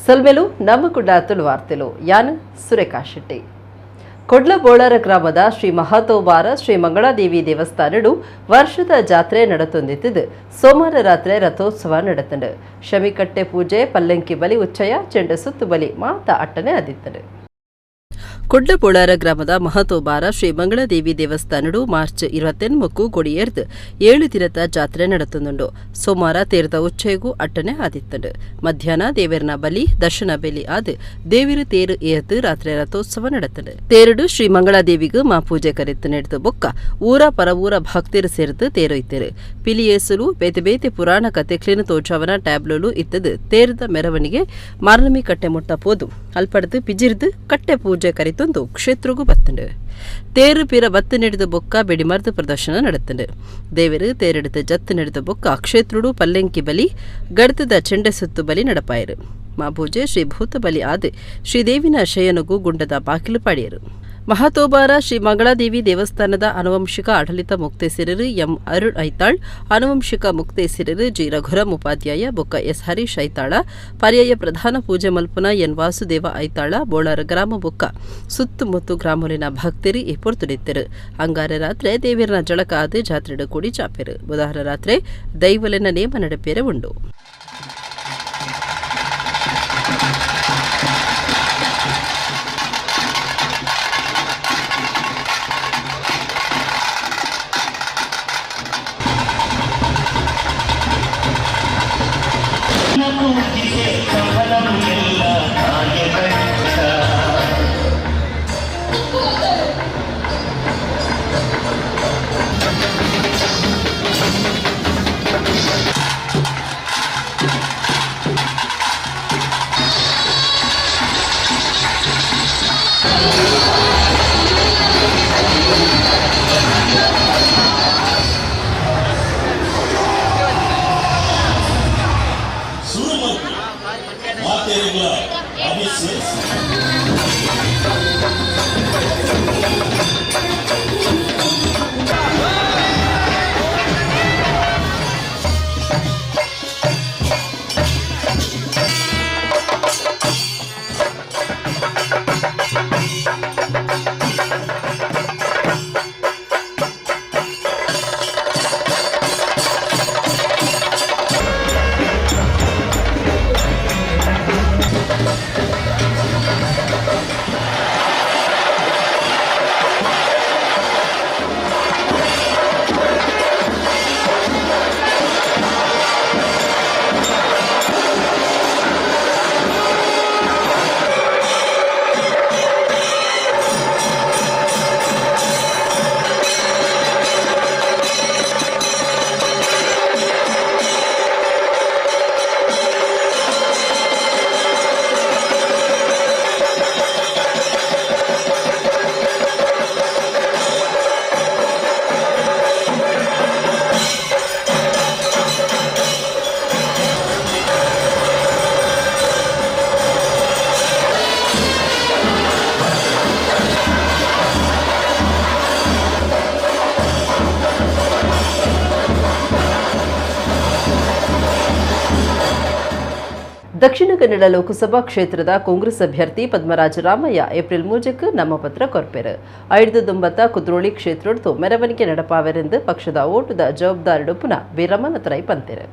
ಸೊಲ್ಮೆಲು ನಮ್ಮ ಕುಡ ತುಳು ವಾರ್ತೆಲು. ಯಾನ್ ಸುರೇಖಾ ಶೆಟ್ಟಿ. ಕೊಡ್ಲ ಬೋಳಾರ ಗ್ರಾಮದ ಶ್ರೀ ಮಹಾತೋಬಾರ ಶ್ರೀ ಮಂಗಳಾದೇವಿ ದೇವಸ್ಥಾನಡು ವರ್ಷದ ಜಾತ್ರೆ ನಡತೊಂದಿತ್ತಿದ್ದು ಸೋಮವಾರ ರಾತ್ರಿ ರಥೋತ್ಸವ ನಡತಂಡು. ಶಮಿಕಟ್ಟೆ ಪೂಜೆ, ಪಲ್ಲಂಕಿ ಬಲಿ ಉಚ್ಚಯ, ಚೆಂಡ ಸುತ್ತು ಬಲಿ ಮಾತ ಅಟ್ಟನೆ ಆದಿತ್ತಂಡು. ಕೊಡ್ಲಬೋಳಾರ ಗ್ರಾಮದ ಮಹತೋಬಾರ ಶ್ರೀ ಮಂಗಳಾದೇವಿ ದೇವಸ್ಥಾನಡು ಮಾರ್ಚ್ 28ಕ್ಕೂ ಕೊಡಿಯೇರ್ದು 7 ದಿನದ ಜಾತ್ರೆ ನಡತೊಂದುಂಡು. ಸೋಮವಾರ ತೇರ್ದ ಉಚ್ಚಯಗೂ ಅಟ್ಟನೆ ಆದಿತ್ತಂಡು. ಮಧ್ಯಾಹ್ನ ದೇವರನ ಬಲಿ, ದರ್ಶನ ಬಲಿ ಆದ್ ದೇವಿರು ತೇರು ಏರ್ದು ರಾತ್ರಿ ರಥೋತ್ಸವ ನಡತಂಡು. ತೇರುಡು ಶ್ರೀ ಮಂಗಳಾದೇವಿಗೂ ಮಾ ಪೂಜೆ ಕರೆತ್ತು ನಡೆದು ಬೊಕ್ಕ ಊರ ಪರವೂರ ಭಕ್ತರು ಸೇರ್ದು ತೇರೊಯ್ತೇರು. ಪಿಲಿಯೇಸುಲು ಬೇತೆ ಬೇತೆ ಪುರಾಣ ಕತೆಕ್ಲಿನ ತೋಜಾವನ ಟ್ಯಾಬ್ಲೋಲು ಇತ್ತದು ತೇರ್ದ ಮೆರವಣಿಗೆ ಮಾರ್ನಮಿ ಕಟ್ಟೆ ಮುಟ್ಟ ಪೋದು ಅಲ್ಪಡ್ದು ಪಿಜಿರ್ದು ಕಟ್ಟೆ ಪೂಜೆ ಕರಿತೊಂದು ಕ್ಷೇತ್ರಗೂ ಬತ್ತಂಡು. ತೇರು ಪಿರ ಬತ್ತು ನಡೆದ ಬೊಕ್ಕ ಬೆಡಿಮರ್ದು ಪ್ರದರ್ಶನ ನಡತ್ತಂಡು. ದೇವರು ತೇರೆಡುತ್ತ ಜತ್ತು ನಡೆದ ಬೊಕ್ಕ ಕ್ಷೇತ್ರುಡು ಪಲ್ಲೆಂಕಿ ಬಲಿ, ಗಡ್ತದ ಚೆಂಡೆ ಸುತ್ತು ಬಲಿ ನಡಪಾಯರು. ಮಾಪೂಜೆ ಶ್ರೀ ಭೂತ ಬಲಿ ಆದ್ ಶ್ರೀದೇವಿನ ಶಯನಗೂ ಗುಂಡದ ಬಾಗಿಲು ಪಾಡಿಯರು. ಮಹಾತೋಬಾರ ಶ್ರೀ ಮಂಗಳಾದೇವಿ ದೇವಸ್ಥಾನದ ಆನುವಂಶಿಕ ಆಡಳಿತ ಮುಕ್ತೇಸರರು ಎಂ ಅರುಣ್ ಐತಾಳ್, ಆನುವಂಶಿಕ ಮುಕ್ತೇಸರರು ಜಿ ರಘುರಾಮ್ ಉಪಾಧ್ಯಾಯ ಬೊಕ್ಕ ಎಸ್ ಹರೀಶ್ ಐತಾಳ, ಪರ್ಯಾಯ ಪ್ರಧಾನ ಪೂಜೆ ಮಲ್ಪುನ ಎನ್ ವಾಸುದೇವ ಐತಾಳ, ಬೋಳಾರ ಗ್ರಾಮ ಬೊಕ್ಕ ಸುತ್ತಮುತ್ತ ಗ್ರಾಮಲಿನ ಭಕ್ತರು ಈ ಪೊರ್ತುಡಿತ್ತರು. ಅಂಗಾರ ರಾತ್ರಿ ದೇವಿರನ ಜಳಕ ಆದ ಜಾತ್ರೆಡು ಕೂಡಿ ಚಾಪೆರು. ಬುಧವಾರ ರಾತ್ರಿ ದೈವಲಿನ ನೇಮ ನಡಪೇರೆ ಉಂಡು. ದಕ್ಷಿಣ ಕನ್ನಡ ಲೋಕಸಭಾ ಕ್ಷೇತ್ರದ ಕಾಂಗ್ರೆಸ್ ಅಭ್ಯರ್ಥಿ ಪದ್ಮರಾಜ ರಾಮಯ್ಯ ಏಪ್ರಿಲ್ 3ಕ್ಕೆ ನಾಮಪತ್ರ ಕೊರ್ಪೆರು. 5 ಕುದ್ರೋಳಿ ಕ್ಷೇತ್ರದ್ದು ಮೆರವಣಿಗೆ ನಡಪಾವೆರೆಂದು ಪಕ್ಷದ ಓಟುದ ಜವಾಬ್ದಾರಿಡು ಪುನಃ ವೀರಮ್ಮನ ಪಂತೆರು.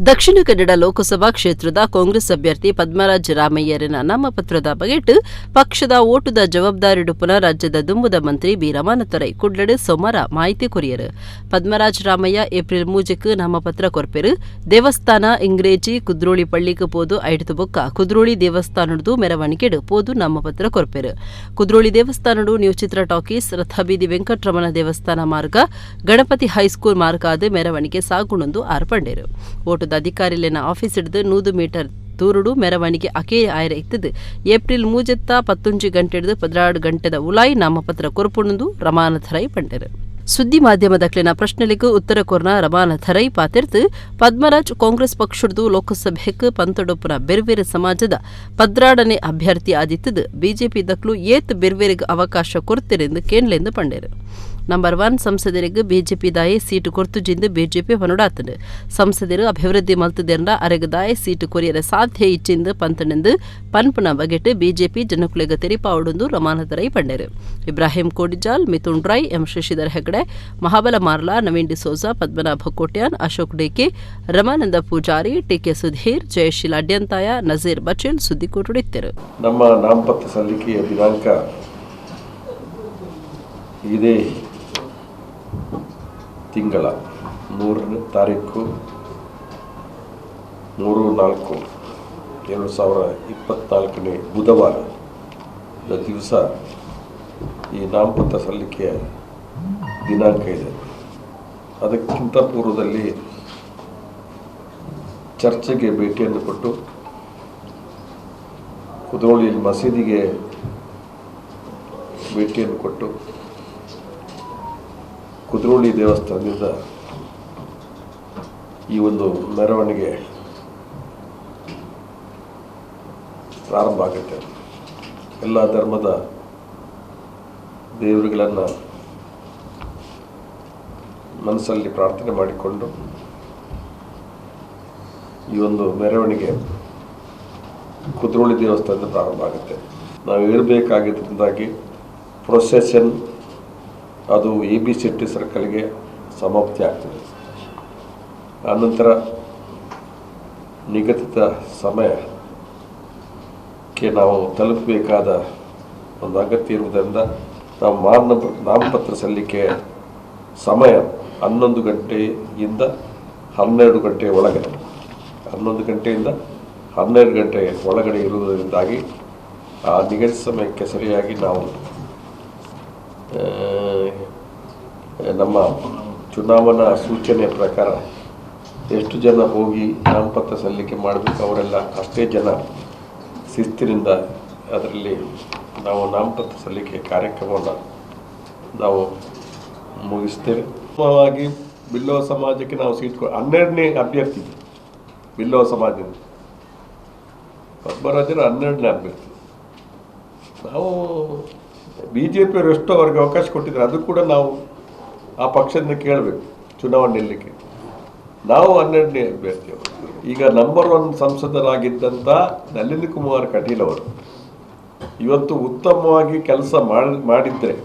ದಕ್ಷಿಣ ಕನ್ನಡ ಲೋಕಸಭಾ ಕ್ಷೇತ್ರದ ಕಾಂಗ್ರೆಸ್ ಅಭ್ಯರ್ಥಿ ಪದ್ಮರಾಜ ರಾಮಯ್ಯರನ ನಾಮಪತ್ರದ ಬಗೆಟ್ ಪಕ್ಷದ ಓಟುದ ಜವಾಬ್ದಾರಿಡು ಪುನಃ ರಾಜ್ಯದ ದುಂಬುದ ಮಂತ್ರಿ ಬಿ ರಮಾನಾಥ ಕುಡ್ಲಡು ಸೋಮವಾರ ಮಾಹಿತಿ ಕೊರಿಯರು. ಪದ್ಮರಾಜ ರಾಮಯ್ಯ ಏಪ್ರಿಲ್ 3ಕ್ಕೆ ನಾಮಪತ್ರ ಕೊರ್ಪೆರು. ದೇವಸ್ಥಾನ ಇಂಗ್ರೇಜಿ ಕುದ್ರೋಳಿ ಪಳ್ಳಿಗೆ ಪೋದು ಐಡ್ತು ಬೊಕ್ಕ ಕುದ್ರೋಳಿ ದೇವಸ್ಥಾನದು ಮೆರವಣಿಗೆಡು ಪೋದು ನಾಮಪತ್ರ ಕೊರ್ಪೆರು. ಕುದ್ರೋಳಿ ದೇವಸ್ಥಾನಡು ನ್ಯೂ ಚಿತ್ರ ಟಾಕೀಸ್, ರಥಬೀದಿ ವೆಂಕಟರಮಣ ದೇವಸ್ಥಾನ ಮಾರ್ಗ, ಗಣಪತಿ ಹೈಸ್ಕೂಲ್ ಮಾರ್ಗ ಆದ ಮೆರವಣಿಗೆ ಸಾಗುಣೊಂದು ಆರ್ಪಂಡೇರು. ಓಟುದ ಅಧಿಕಾರಿಲೆನ ಆಫೀಸ್ ಹಿಡಿದು 100 ಮೀಟರ್ ದೂರುಡು ಮೆರವಣಿಗೆ ಅಕೇ ಆಯರ ಇತ್ತದು. ಏಪ್ರಿಲ್ 3 10 ಗಂಟೆಡ್ದು 16 ಗಂಟೆದ ಉಲಾಯಿ ನಾಮಪತ್ರ ಕೊರ್ಪುಣಂದು ರಮಾನಾಥ ರೈ ಪಂಡೆರು. ಸುದ್ದಿ ಮಾಧ್ಯಮದಕ್ಲಿನ ಪ್ರಶ್ನೆಲಿಗೂ ಉತ್ತರ ಕೊರ್ನ ರಮಾನಾಥ ರೈ ಪಾತಿರ್ತು ಪದ್ಮರಾಜ್ ಕಾಂಗ್ರೆಸ್ ಪಕ್ಷದ್ದು ಲೋಕಸಭೆಕ್ ಪಂತೊಡೊಪ್ಪುನ ಬೆರ್ವೇರು ಸಮಾಜದ 12ನೇ ಅಭ್ಯರ್ಥಿ ಆದಿತ್ತದು. ಬಿಜೆಪಿ ದಕ್ಲು ಏತ್ ಬೆರ್ವೇರಿಗೆ ಅವಕಾಶ ಕೊರ್ತಿರೆಂದು ಕೇನ್ಲೆಂದು ಪಂಡೇರು. ನಂಬರ್ 1 ಸಂಸದರಿಗೆ ಬಿಜೆಪಿ ದಾಯಿ ಸೀಟು ಕೊರ್ತುಜಿಂದು ಬಿಜೆಪಿ ಪನುಡಾತನು. ಸಂಸದರು ಅಭಿವೃದ್ಧಿ ಮಲ್ತುದೆರ್ನ ಅರೆಗ್ ದಾಯಿ ಸೀಟು ಕೊರಿಯರೆ ಸಾಧ್ಯ ಇಚ್ಚಿಂದು ಪಂತನೆಂದು ಪನ್ಪುನ ಬಗೆಟ್ ಬಿಜೆಪಿ ಜನಕುಲೆಗ್ ತೆರಿಪಾವೊಡುಂದು ರಮಾನಾಥ ರೈ ಪಂಡೆರು. Ibrahim Kodijal, Mithun Rai, M Shashidhar Hegde, Mahabala Marla, Naveen D'Souza, Padmanabha Kotian, Ashok D K, Ramananda Poojary, T K Sudheer, Jayasheela Adyanthaya, Nazeer ಬಚೇಲ್ ಸುದ್ದಿಕೋಟುಡಿತ್ತರು. ನಮ್ಮ ನಾಮಪತ್ರ ಸಲ್ಲಿಕೆಯ ದಿನಾಂಕ ಇದೇ ತಿಂಗಳ 3ನೇ ತಾರೀಕು 3-4-2024 ಬುಧವಾರದ ದಿವಸ ಈ ನಾಮಪತ್ರ ಸಲ್ಲಿಕೆಯ ದಿನಾಂಕ ಇದೆ. ಅದಕ್ಕಿಂತ ಪೂರ್ವದಲ್ಲಿ ಚರ್ಚೆಗೆ ಭೇಟಿಯನ್ನು ಕೊಟ್ಟು ಕುದ್ರೋಳಿಯಲ್ಲಿ ಮಸೀದಿಗೆ ಭೇಟಿಯನ್ನು ಕೊಟ್ಟು ಕುದ್ರೋಳಿ ದೇವಸ್ಥಾನದಿಂದ ಈ ಒಂದು ಮೆರವಣಿಗೆ ಪ್ರಾರಂಭ ಆಗುತ್ತೆ. ಎಲ್ಲ ಧರ್ಮದ ದೇವರುಗಳನ್ನು ಮನಸ್ಸಲ್ಲಿ ಪ್ರಾರ್ಥನೆ ಮಾಡಿಕೊಂಡು ಈ ಒಂದು ಮೆರವಣಿಗೆ ಕುದ್ರೋಳಿ ದೇವಸ್ಥಾನದಿಂದ ಪ್ರಾರಂಭ ಆಗುತ್ತೆ. ನಾವು ಇರಬೇಕಾಗಿದ್ದರಿಂದಾಗಿ ಪ್ರೊಸೆಷನ್ ಅದು ಎ ಬಿ ಶೆಟ್ಟಿ ಸರ್ಕಲ್ಗೆ ಸಮಾಪ್ತಿ ಆಗ್ತದೆ. ಆನಂತರ ನಿಗದಿತ ಸಮಯಕ್ಕೆ ನಾವು ತಲುಪಬೇಕಾದ ಒಂದು ಅಗತ್ಯ ಇರುವುದರಿಂದ ನಾವು ನಾಮಪತ್ರ ಸಲ್ಲಿಕೆ ಸಮಯ 11 ಗಂಟೆಯಿಂದ 12 ಗಂಟೆಯ ಒಳಗಡೆ, 11 ಗಂಟೆಯಿಂದ 12 ಗಂಟೆ ಒಳಗಡೆ ಇರುವುದರಿಂದಾಗಿ ಆ ನಿಗದಿತ ಸಮಯಕ್ಕೆ ಸರಿಯಾಗಿ ನಾವು ನಮ್ಮ ಚುನಾವಣಾ ಸೂಚನೆಯ ಪ್ರಕಾರ ಎಷ್ಟು ಜನ ಹೋಗಿ ನಾಮಪತ್ರ ಸಲ್ಲಿಕೆ ಮಾಡಬೇಕು ಅವರೆಲ್ಲ ಅಷ್ಟೇ ಜನ ಶಿಸ್ತಿನಿಂದ ಅದರಲ್ಲಿ ನಾವು ನಾಮಪತ್ರ ಸಲ್ಲಿಕೆ ಕಾರ್ಯಕ್ರಮವನ್ನು ನಾವು ಮುಗಿಸ್ತೇವೆ. ಉತ್ತಮವಾಗಿ ಬಿಲ್ಲವ ಸಮಾಜಕ್ಕೆ ನಾವು ಸೀಟ್ 12ನೇ ಅಭ್ಯರ್ಥಿ ಬಿಲ್ಲವ ಸಮಾಜದಿಂದ ಪದ್ಮರಾಜರ 12ನೇ ಅಭ್ಯರ್ಥಿ. ನಾವು ಬಿ ಜೆ ಪಿಯವರು ಎಷ್ಟು ಅವರಿಗೆ ಅವಕಾಶ ಕೊಟ್ಟಿದ್ದಾರೆ ಅದು ಕೂಡ ನಾವು ಆ ಪಕ್ಷದಿಂದ ಕೇಳಬೇಕು ಚುನಾವಣೆ ನಿಲ್ಲಕ್ಕೆ. ನಾವು 12ನೇ ಅಭ್ಯರ್ಥಿಯವರು. ಈಗ ನಂಬರ್ 1 ಸಂಸದರಾಗಿದ್ದಂಥ ನಳಿನ್ ಕುಮಾರ್ ಕಟೀಲ್ ಅವರು ಇವತ್ತು ಉತ್ತಮವಾಗಿ ಕೆಲಸ ಮಾಡಿದರೆ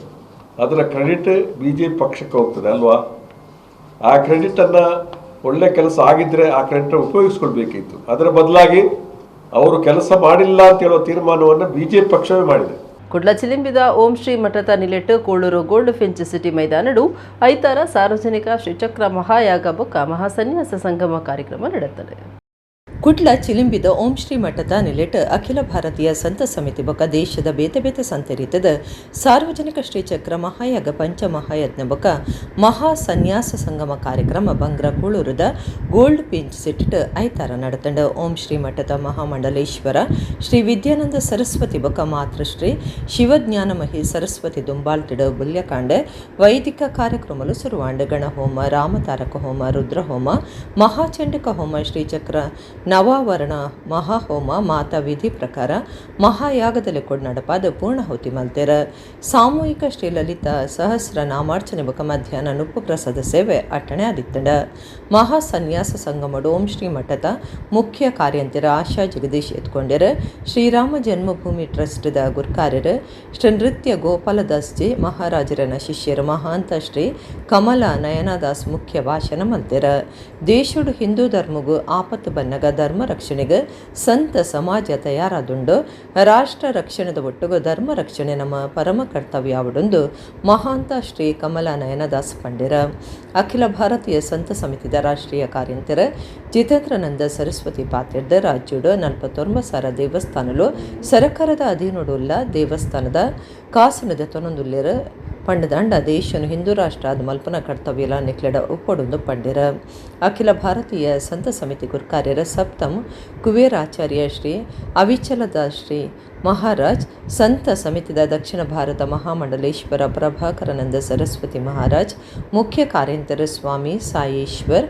ಅದರ ಕ್ರೆಡಿಟ್ ಬಿ ಜೆ ಪಿ ಪಕ್ಷಕ್ಕೆ ಹೋಗ್ತದೆ ಅಲ್ವಾ? ಆ ಕ್ರೆಡಿಟನ್ನು ಒಳ್ಳೆ ಕೆಲಸ ಆಗಿದ್ದರೆ ಆ ಕ್ರೆಡಿಟ್ ಉಪಯೋಗಿಸ್ಕೊಳ್ಬೇಕಿತ್ತು. ಅದರ ಬದಲಾಗಿ ಅವರು ಕೆಲಸ ಮಾಡಿಲ್ಲ ಅಂತ ಹೇಳುವ ತೀರ್ಮಾನವನ್ನು ಬಿ ಜೆ ಪಿ ಪಕ್ಷವೇ ಮಾಡಿದೆ. ಕುಡ್ಲ ಚಿಲಿಂಬಿದ ಓಂ ಶ್ರೀ ಮಠದ ನಿಲೆಟ್ಟು ಕೋಳೂರು ಗೋಲ್ಡ್ ಫಿಂಚ್ ಸಿಟಿ ಮೈದಾನಡು ಐತಾರ ಸಾರ್ವಜನಿಕ ಶ್ರೀಚಕ್ರ ಮಹಾಯಾಗ ಬೊಕ್ಕ ಮಹಾಸನ್ಯಾಸ ಸಂಗಮ ಕಾರ್ಯಕ್ರಮ ನಡೆಯುತ್ತದೆ. ಕುಡ್ಲ ಚಿಲಿಂಬಿದ ಓಂ ಶ್ರೀ ಮಠದ ನಿಲೆಟ್ ಅಖಿಲ ಭಾರತೀಯ ಸಂತ ಸಮಿತಿ ಬೊಕ ದೇಶದ ಬೇತೆ ಬೇತೆ ಸಂತರಿತದ ಸಾರ್ವಜನಿಕ ಶ್ರೀಚಕ್ರ ಮಹಾಯಾಗ ಪಂಚಮಹಾಯಜ್ಞ ಬೊಕ ಮಹಾ ಸನ್ಯಾಸ ಸಂಗಮ ಕಾರ್ಯಕ್ರಮ ಬಂಗ್ರ ಕೂಳೂರದ ಗೋಲ್ಡ್ ಪಿಂಚ್ ಸಿಟಿಟ್ ಐತಾರ ನಡತಂಡ. ಓಂ ಶ್ರೀ ಮಠದ ಮಹಾಮಂಡಲೇಶ್ವರ ಶ್ರೀ ವಿದ್ಯಾನಂದ ಸರಸ್ವತಿ ಬೊಕ ಮಾತೃಶ್ರೀ ಶಿವಜ್ಞಾನಮಹಿ ಸರಸ್ವತಿ ದುಂಬಾಲ್ತಿಡ ಬುಲ್ಯಕಾಂಡೆ ವೈದಿಕ ಕಾರ್ಯಕ್ರಮಲು ಸುರುವಾಂಡ. ಗಣಹೋಮ, ರಾಮತಾರಕ ಹೋಮ, ರುದ್ರಹೋಮ, ಮಹಾಚಂಡಿಕ ಹೋಮ, ಶ್ರೀಚಕ್ರ ನವಾವರಣ ಮಹಾಹೋಮ ಮಾತಾ ವಿಧಿ ಪ್ರಕಾರ ಮಹಾಯಾಗದಲ್ಲಿ ಕೊಡ್ನಡಪಾದ ಪೂರ್ಣಾಹುತಿ ಮಲ್ತೆರ. ಸಾಮೂಹಿಕ ಶ್ರೀ ಲಲಿತಾ ಸಹಸ್ರ ನಾಮಾರ್ಚನೆ ಬೊಕ ಮಧ್ಯಾಹ್ನ ನುಪ್ಪು ಪ್ರಸಾದ ಸೇವೆ ಅಟ್ಟಣೆ ಆದಿತ್ತಂಡ. ಮಹಾ ಸನ್ಯಾಸ ಸಂಗಮಡು ಓಂ ಶ್ರೀ ಮಠದ ಮುಖ್ಯ ಕಾರ್ಯಂತಿರ ಆಶಾ ಜಗದೀಶ್ ಎತ್ಕೊಂಡೆರ. ಶ್ರೀರಾಮ ಜನ್ಮಭೂಮಿ ಟ್ರಸ್ಟ್ದ ಗುರ್ಕಾರ್ಯರು ಶ್ರೀ ನೃತ್ಯ ಗೋಪಾಲದಾಸ್ ಜಿ ಮಹಾರಾಜರನ ಶಿಷ್ಯರು ಮಹಾಂತ ಶ್ರೀ ಕಮಲ ನಯನದಾಸ್ ಮುಖ್ಯ ಭಾಷಣ ಮಲ್ತೆರ. ದೇಶಡು ಹಿಂದೂ ಧರ್ಮಗು ಆಪತ್ತು ಬನ್ನಗ ಧರ್ಮ ರಕ್ಷಣೆಗೆ ಸಂತ ಸಮಾಜ ತಯಾರಾದುಂಡು. ರಾಷ್ಟ್ರ ರಕ್ಷಣೆದ ಒಟ್ಟುಗು ಧರ್ಮ ರಕ್ಷಣೆ ನಮ್ಮ ಪರಮ ಕರ್ತವ್ಯ ಆವಡುಂದು ಮಹಾಂತ ಶ್ರೀ ಕಮಲ ನಯನದಾಸ್ ಪಂಡಿರ. ಅಖಿಲ ಭಾರತೀಯ ಸಂತ ಸಮಿತಿದ ರಾಷ್ಟ್ರೀಯ ಕಾರ್ಯಂತರ ಜಿತೇಂದ್ರನಂದ ಸರಸ್ವತಿ ಪಾತಿರ್ದ ರಾಜ್ಯಡು 49,000 ದೇವಸ್ಥಾನಲು ಸರಕಾರದ ಅಧೀನಡುಲ್ಲ ದೇವಸ್ಥಾನದ ಕಾಸನದ ತೊನೊಂದುಲ್ಲೆರ ಪಂಡದಂಡ ದೇಶನು ಹಿಂದೂ ರಾಷ್ಟ್ರ ಅದು ಮಲ್ಪನ ಕರ್ತವ್ಯಲ ನಿಕ್ಲೆಡ ಉಪ್ಪೊಡೊಂದು ಪಂಡಿರ. ಅಖಿಲ ಭಾರತೀಯ ಸಂತ ಸಮಿತಿ ಗುರ್ಕಾರ್ಯರ ಸಪ್ತಮ್ ಕುಬೇರಾಚಾರ್ಯ ಶ್ರೀ ಅವಿಚಲದ ಶ್ರೀ Maharaj, ಸಂತ ಸಮಿತಿದ ದಕ್ಷಿಣ ಭಾರತ ಮಹಾಮಂಡಲೇಶ್ವರ ಪ್ರಭಾಕರಾನಂದ ಸರಸ್ವತಿ ಮಹಾರಾಜ್, ಮುಖ್ಯ ಕಾರ್ಯಂತರ ಸ್ವಾಮಿ ಸಾಯೇಶ್ವರ್,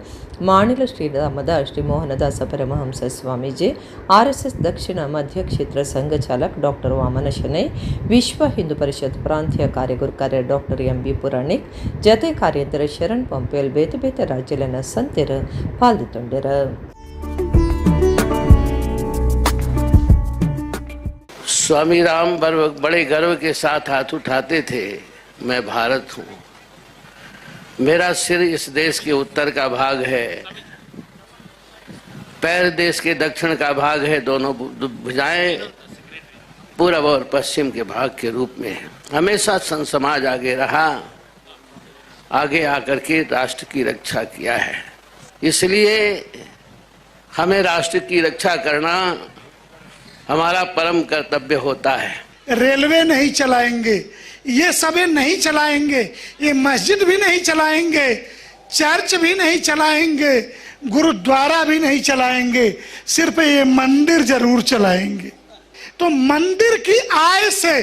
ಮಾಣಿಲ ಶ್ರೀರಾಮದ ಶ್ರೀ ಮೋಹನದಾಸ ಪರಮಹಂಸ ಸ್ವಾಮೀಜಿ, ಆರ್ಎಸ್ಎಸ್ ದಕ್ಷಿಣ ಮಧ್ಯ ಕ್ಷೇತ್ರ ಸಂಘ ಚಾಲಕ್ ಡಾಕ್ಟರ್ ವಾಮನ ಶೆಣೈ, ವಿಶ್ವ ಹಿಂದೂ ಪರಿಷತ್ ಪ್ರಾಂತೀಯ ಕಾರ್ಯಗುರುಕಾರ್ಯ doctor M B Puranik, ಜತೆ ಕಾರ್ಯಂತರ ಶರಣ್ ಪಂಪೇಲ್, ಬೇತೆ ಬೇತೆ ರಾಜ್ಯಲನ ಸಂತೆರು ಪಾಲ್ದಿತ್ತೊಂಡೆರು. स्वामी राम बड़े गर्व के साथ हाथ उठाते थे, मैं भारत हूँ, मेरा सिर इस देश के उत्तर का भाग है, पैर देश के दक्षिण का भाग है, दोनों भुजाएं पूरब और पश्चिम के भाग के रूप में है। हमेशा संत समाज आगे रहा, आगे आकर के राष्ट्र की रक्षा किया है। इसलिए हमें राष्ट्र की रक्षा करना हमारा परम कर्तव्य होता है। रेलवे नहीं चलाएंगे, ये सभी नहीं चलाएंगे, ये मस्जिद भी नहीं चलाएंगे, चर्च भी नहीं चलाएंगे, गुरुद्वारा भी नहीं चलाएंगे, सिर्फ ये मंदिर जरूर चलाएंगे। तो मंदिर की आय से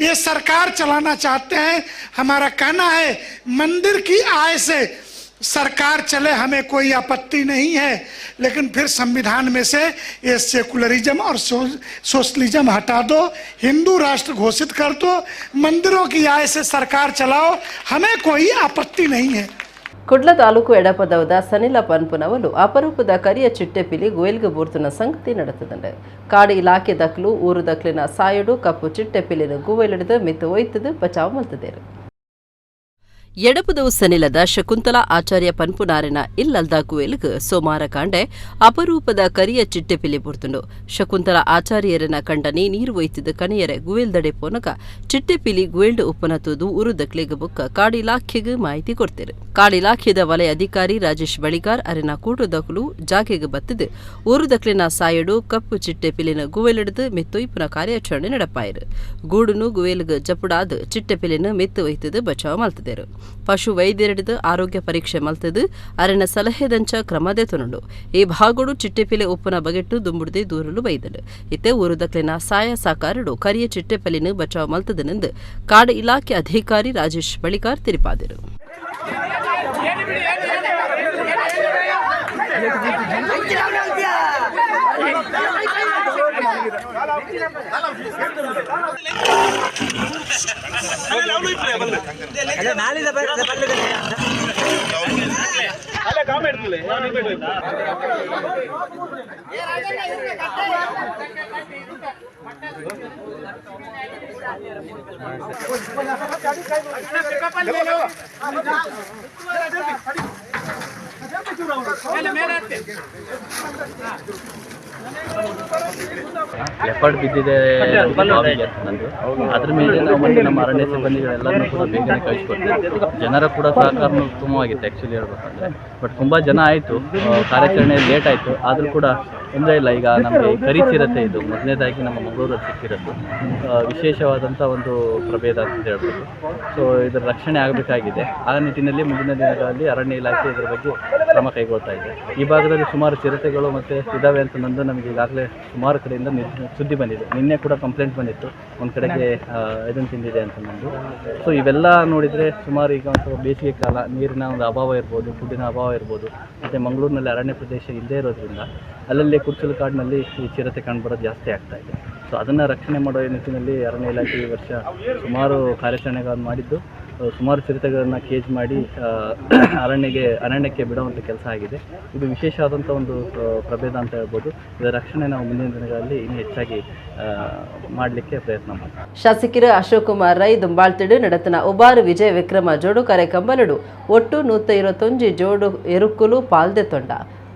ये सरकार चलाना चाहते हैं। हमारा कहना है मंदिर की आय से सरकार चले, हमें कोई आपत्ति नहीं है, लेकिन फिर संविधान में से ये सेकुलरिज्म और सोशलिज्म हटा दो, हिंदू राष्ट्र घोषित कर दो, मंदिरों की आय से सरकार चलाओ, हमें कोई आपत्ति नहीं है। ಕುಡ್ಲ ತಾಲೂಕು ಎಡಪದವದ ಸನಿಲ ಪನ್ಪುನವಲು ಅಪರೂಪದ ಕರಿಯ ಚಿಟ್ಟೆಪಿಲಿ ಗುವೆಲ್ಗೆ ಬೂರ್ತುನ ಸಂಗತಿ ನಡೆತದಂಡು. ಕಾಡು ಇಲಾಖೆ ದಕ್ಲು ಊರು ದಕ್ಲಿನ ಸಾಯುಡು ಕಪ್ಪು ಚಿಟ್ಟೆಪಿಲಿನ ಗುವೆಲಿಡಿದು ಮಿತ್ತು ಒಯ್ತದು ಬಚಾವ್ ಮಲ್ತದೇರು. ಎಡಪದವು ಸನಿಲದ ಶಕುಂತಲಾ ಆಚಾರ್ಯ ಪನ್ಪುನಾರಿನ ಇಲ್ಲಲ್ದ ಗುವೆಲ್ಗ್ ಸೋಮಾರ ಕಾಂಡೆ ಅಪರೂಪದ ಕರಿಯ ಚಿಟ್ಟೆಪಿಲಿ ಬೂರ್ತುಂಡು. ಶಕುಂತಲಾ ಆಚಾರ್ಯರನ ಕಂಡನಿ ನೀರು ಒಯ್ತಿದ್ದ ಕಣಿಯರೆ ಗುವೆಲ್ದಡೆ ಪೋನಗ ಚಿಟ್ಟೆಪಿಲಿ ಗುವೆಲ್ಡ್ ಉಪ್ಪನ ತೂದು ಊರು ದಕ್ಲಿಗ್ ಬೊಕ್ಕ ಕಾಡು ಇಲಾಖೆಗ್ ಮಾಹಿತಿ ಕೊಡ್ತೇರು. ಕಾಡು ಇಲಾಖೆದ ವಲಯ ಅಧಿಕಾರಿ ರಾಜೇಶ್ ಬಳಿಗಾರ್ ಅರಿನ ಕೂಟದಕ್ಲು ಜಾಗೆಗ್ ಬತ್ತಿದ್ದು ಊರು ದಕ್ಲಿನ ಸಾಯಡು ಕಪ್ಪು ಚಿಟ್ಟೆಪಿಲಿನ ಗುವೆಲಿಡಿದು ಮಿತ್ತೊಯ್ಪುನ ಕಾರ್ಯಾಚರಣೆ ನಡಪಾಯಿರು. ಗೂಡುನು ಗುವೆಲ್ಗ್ ಜಪುಡಾದ್ ಚಿಟ್ಟೆಪಿಲಿನ ಮಿತ್ತು ಒಯ್ತದು ಬಚಾವ್ ಮಲ್ತದೇರು. ಪಶು ವೈದ್ಯರಿಡಿದು ಆರೋಗ್ಯ ಪರೀಕ್ಷೆ ಮಲ್ತದು ಅರಿನ ಸಲಹೆದಂಚ ಕ್ರಮದೆ ತೊನುಂಡು. ಈ ಭಾಗೋಡು ಚಿಟ್ಟೆಪಿಲೆ ಉಪ್ಪುನ ಬಗೆಟ್ಟು ದುಂಬುಡ್ದೆ ದೂರಲು ಬೈದನು. ಇತ್ತೆ ಊರುದಕ್ಲಿನ ಸಾಯ ಸಾಕಾರಡು ಕರಿಯ ಚಿಟ್ಟೆಪಲಿನ ಬಚಾವ್ ಮಲ್ತದನೆಂದು ಕಾಡು ಇಲಾಖೆ ಅಧಿಕಾರಿ ರಾಜೇಶ್ ಬಳಿಕಾರ್ ತಿರಿಪಾದರು. ಲೆಪರ್ಡ್ ಬಿದ್ದಿದೆ ನಂದು, ಅದ್ರ ಮೇಲೆ ನಾವು ಮತ್ತೆ ನಮ್ಮ ಅರಣ್ಯ ಸಿಬ್ಬಂದಿಗಳೆಲ್ಲರನ್ನೂ ಕೂಡ ಬೇಗನೆ ಕಳಿಸ್ಕೊಡ್ತೀವಿ. ಜನರ ಕೂಡ ಸಹಕಾರನೂ ಉತ್ತಮವಾಗಿತ್ತು ಆ್ಯಕ್ಚುಲಿ ಹೇಳ್ಬೇಕಂದ್ರೆ. ಬಟ್ ತುಂಬ ಜನ ಆಯಿತು, ಕಾರ್ಯಾಚರಣೆ ಲೇಟ್ ಆಯಿತು, ಆದರೂ ಕೂಡ ತೊಂದರೆ ಇಲ್ಲ. ಈಗ ನಮಗೆ ಕರಿಚಿರತೆ ಇದು ಮೊದಲನೇದಾಗಿ ನಮ್ಮ ಮಂಗಳೂರಲ್ಲಿ ಸಿಕ್ಕಿರೋದು, ವಿಶೇಷವಾದಂಥ ಒಂದು ಪ್ರಭೇದ ಅಂತ ಹೇಳ್ಬೋದು. ಸೊ ಇದರ ರಕ್ಷಣೆ ಆಗಬೇಕಾಗಿದೆ. ಆ ನಿಟ್ಟಿನಲ್ಲಿ ಮುಂದಿನ ದಿನಗಳಲ್ಲಿ ಅರಣ್ಯ ಇಲಾಖೆ ಇದರ ಬಗ್ಗೆ ಕ್ರಮ ಕೈಗೊಳ್ತಾ ಇದೆ. ಈ ಭಾಗದಲ್ಲಿ ಸುಮಾರು ಚಿರತೆಗಳು ಮತ್ತು ಇದ್ದಾವೆ ಅಂತ ನಂದು ನಮಗೆ ಈಗಾಗಲೇ ಸುಮಾರು ಕಡೆಯಿಂದ ಸುದ್ದಿ ಬಂದಿದೆ. ನಿನ್ನೆ ಕೂಡ ಕಂಪ್ಲೇಂಟ್ ಬಂದಿತ್ತು, ಒಂದು ಕಡೆಗೆ ಇದನ್ನು ತಿಂದಿದೆ ಅಂತ ನಂದು. ಸೊ ಇವೆಲ್ಲ ನೋಡಿದರೆ ಸುಮಾರು ಈಗ ಒಂದು ಸ್ವಲ್ಪ ಬೇಸಿಗೆ ಕಾಲ, ನೀರಿನ ಒಂದು ಅಭಾವ ಇರ್ಬೋದು, ಫುಡ್ಡಿನ ಅಭಾವ ಇರ್ಬೋದು, ಮತ್ತು ಮಂಗಳೂರಿನಲ್ಲಿ ಅರಣ್ಯ ಪ್ರದೇಶ ಇಲ್ಲದೇ ಇರೋದ್ರಿಂದ ಅಲ್ಲಲ್ಲಿ ಕುರ್ಚಲು ಕಾಡಿನಲ್ಲಿ ಈ ಚಿರತೆ ಕಂಡುಬರೋದು ಜಾಸ್ತಿ ಆಗ್ತಾ ಇದೆ. ಸೊ ಅದನ್ನು ರಕ್ಷಣೆ ಮಾಡೋ ನಿಟ್ಟಿನಲ್ಲಿ ಅರಣ್ಯ ಇಲಾಖೆ ಈ ವರ್ಷ ಸುಮಾರು ಕಾರ್ಯಾಚರಣೆಗಳನ್ನು ಮಾಡಿದ್ದು, ಸುಮಾರು ಚಿರತೆಗಳನ್ನು ಕೇಜ್ ಮಾಡಿ ಅರಣ್ಯಕ್ಕೆ ಬಿಡುವಂಥ ಕೆಲಸ ಆಗಿದೆ. ಇದು ವಿಶೇಷವಾದಂಥ ಒಂದು ಪ್ರಭೇದ ಅಂತ ಹೇಳ್ಬೋದು. ಇದರ ರಕ್ಷಣೆ ನಾವು ಮುಂದಿನ ದಿನಗಳಲ್ಲಿ ಇನ್ನೂ ಹೆಚ್ಚಾಗಿ ಮಾಡಲಿಕ್ಕೆ ಪ್ರಯತ್ನ ಮಾಡ್ತೀವಿ. ಶಾಸಕರು ಅಶೋಕ್ ಕುಮಾರ್ ರೈ ದುಂಬಾಳ್ತಿಡು ನಡತನ ಉಬಾರು ವಿಜಯ ವಿಕ್ರಮ ಜೋಡು ಕಾರ್ಯಕ್ರಮಲಡು ಒಟ್ಟು 121 ಜೋಡು ಎರುಕುಲು ಪಾಲ್ದೆ ತೊಂಡ.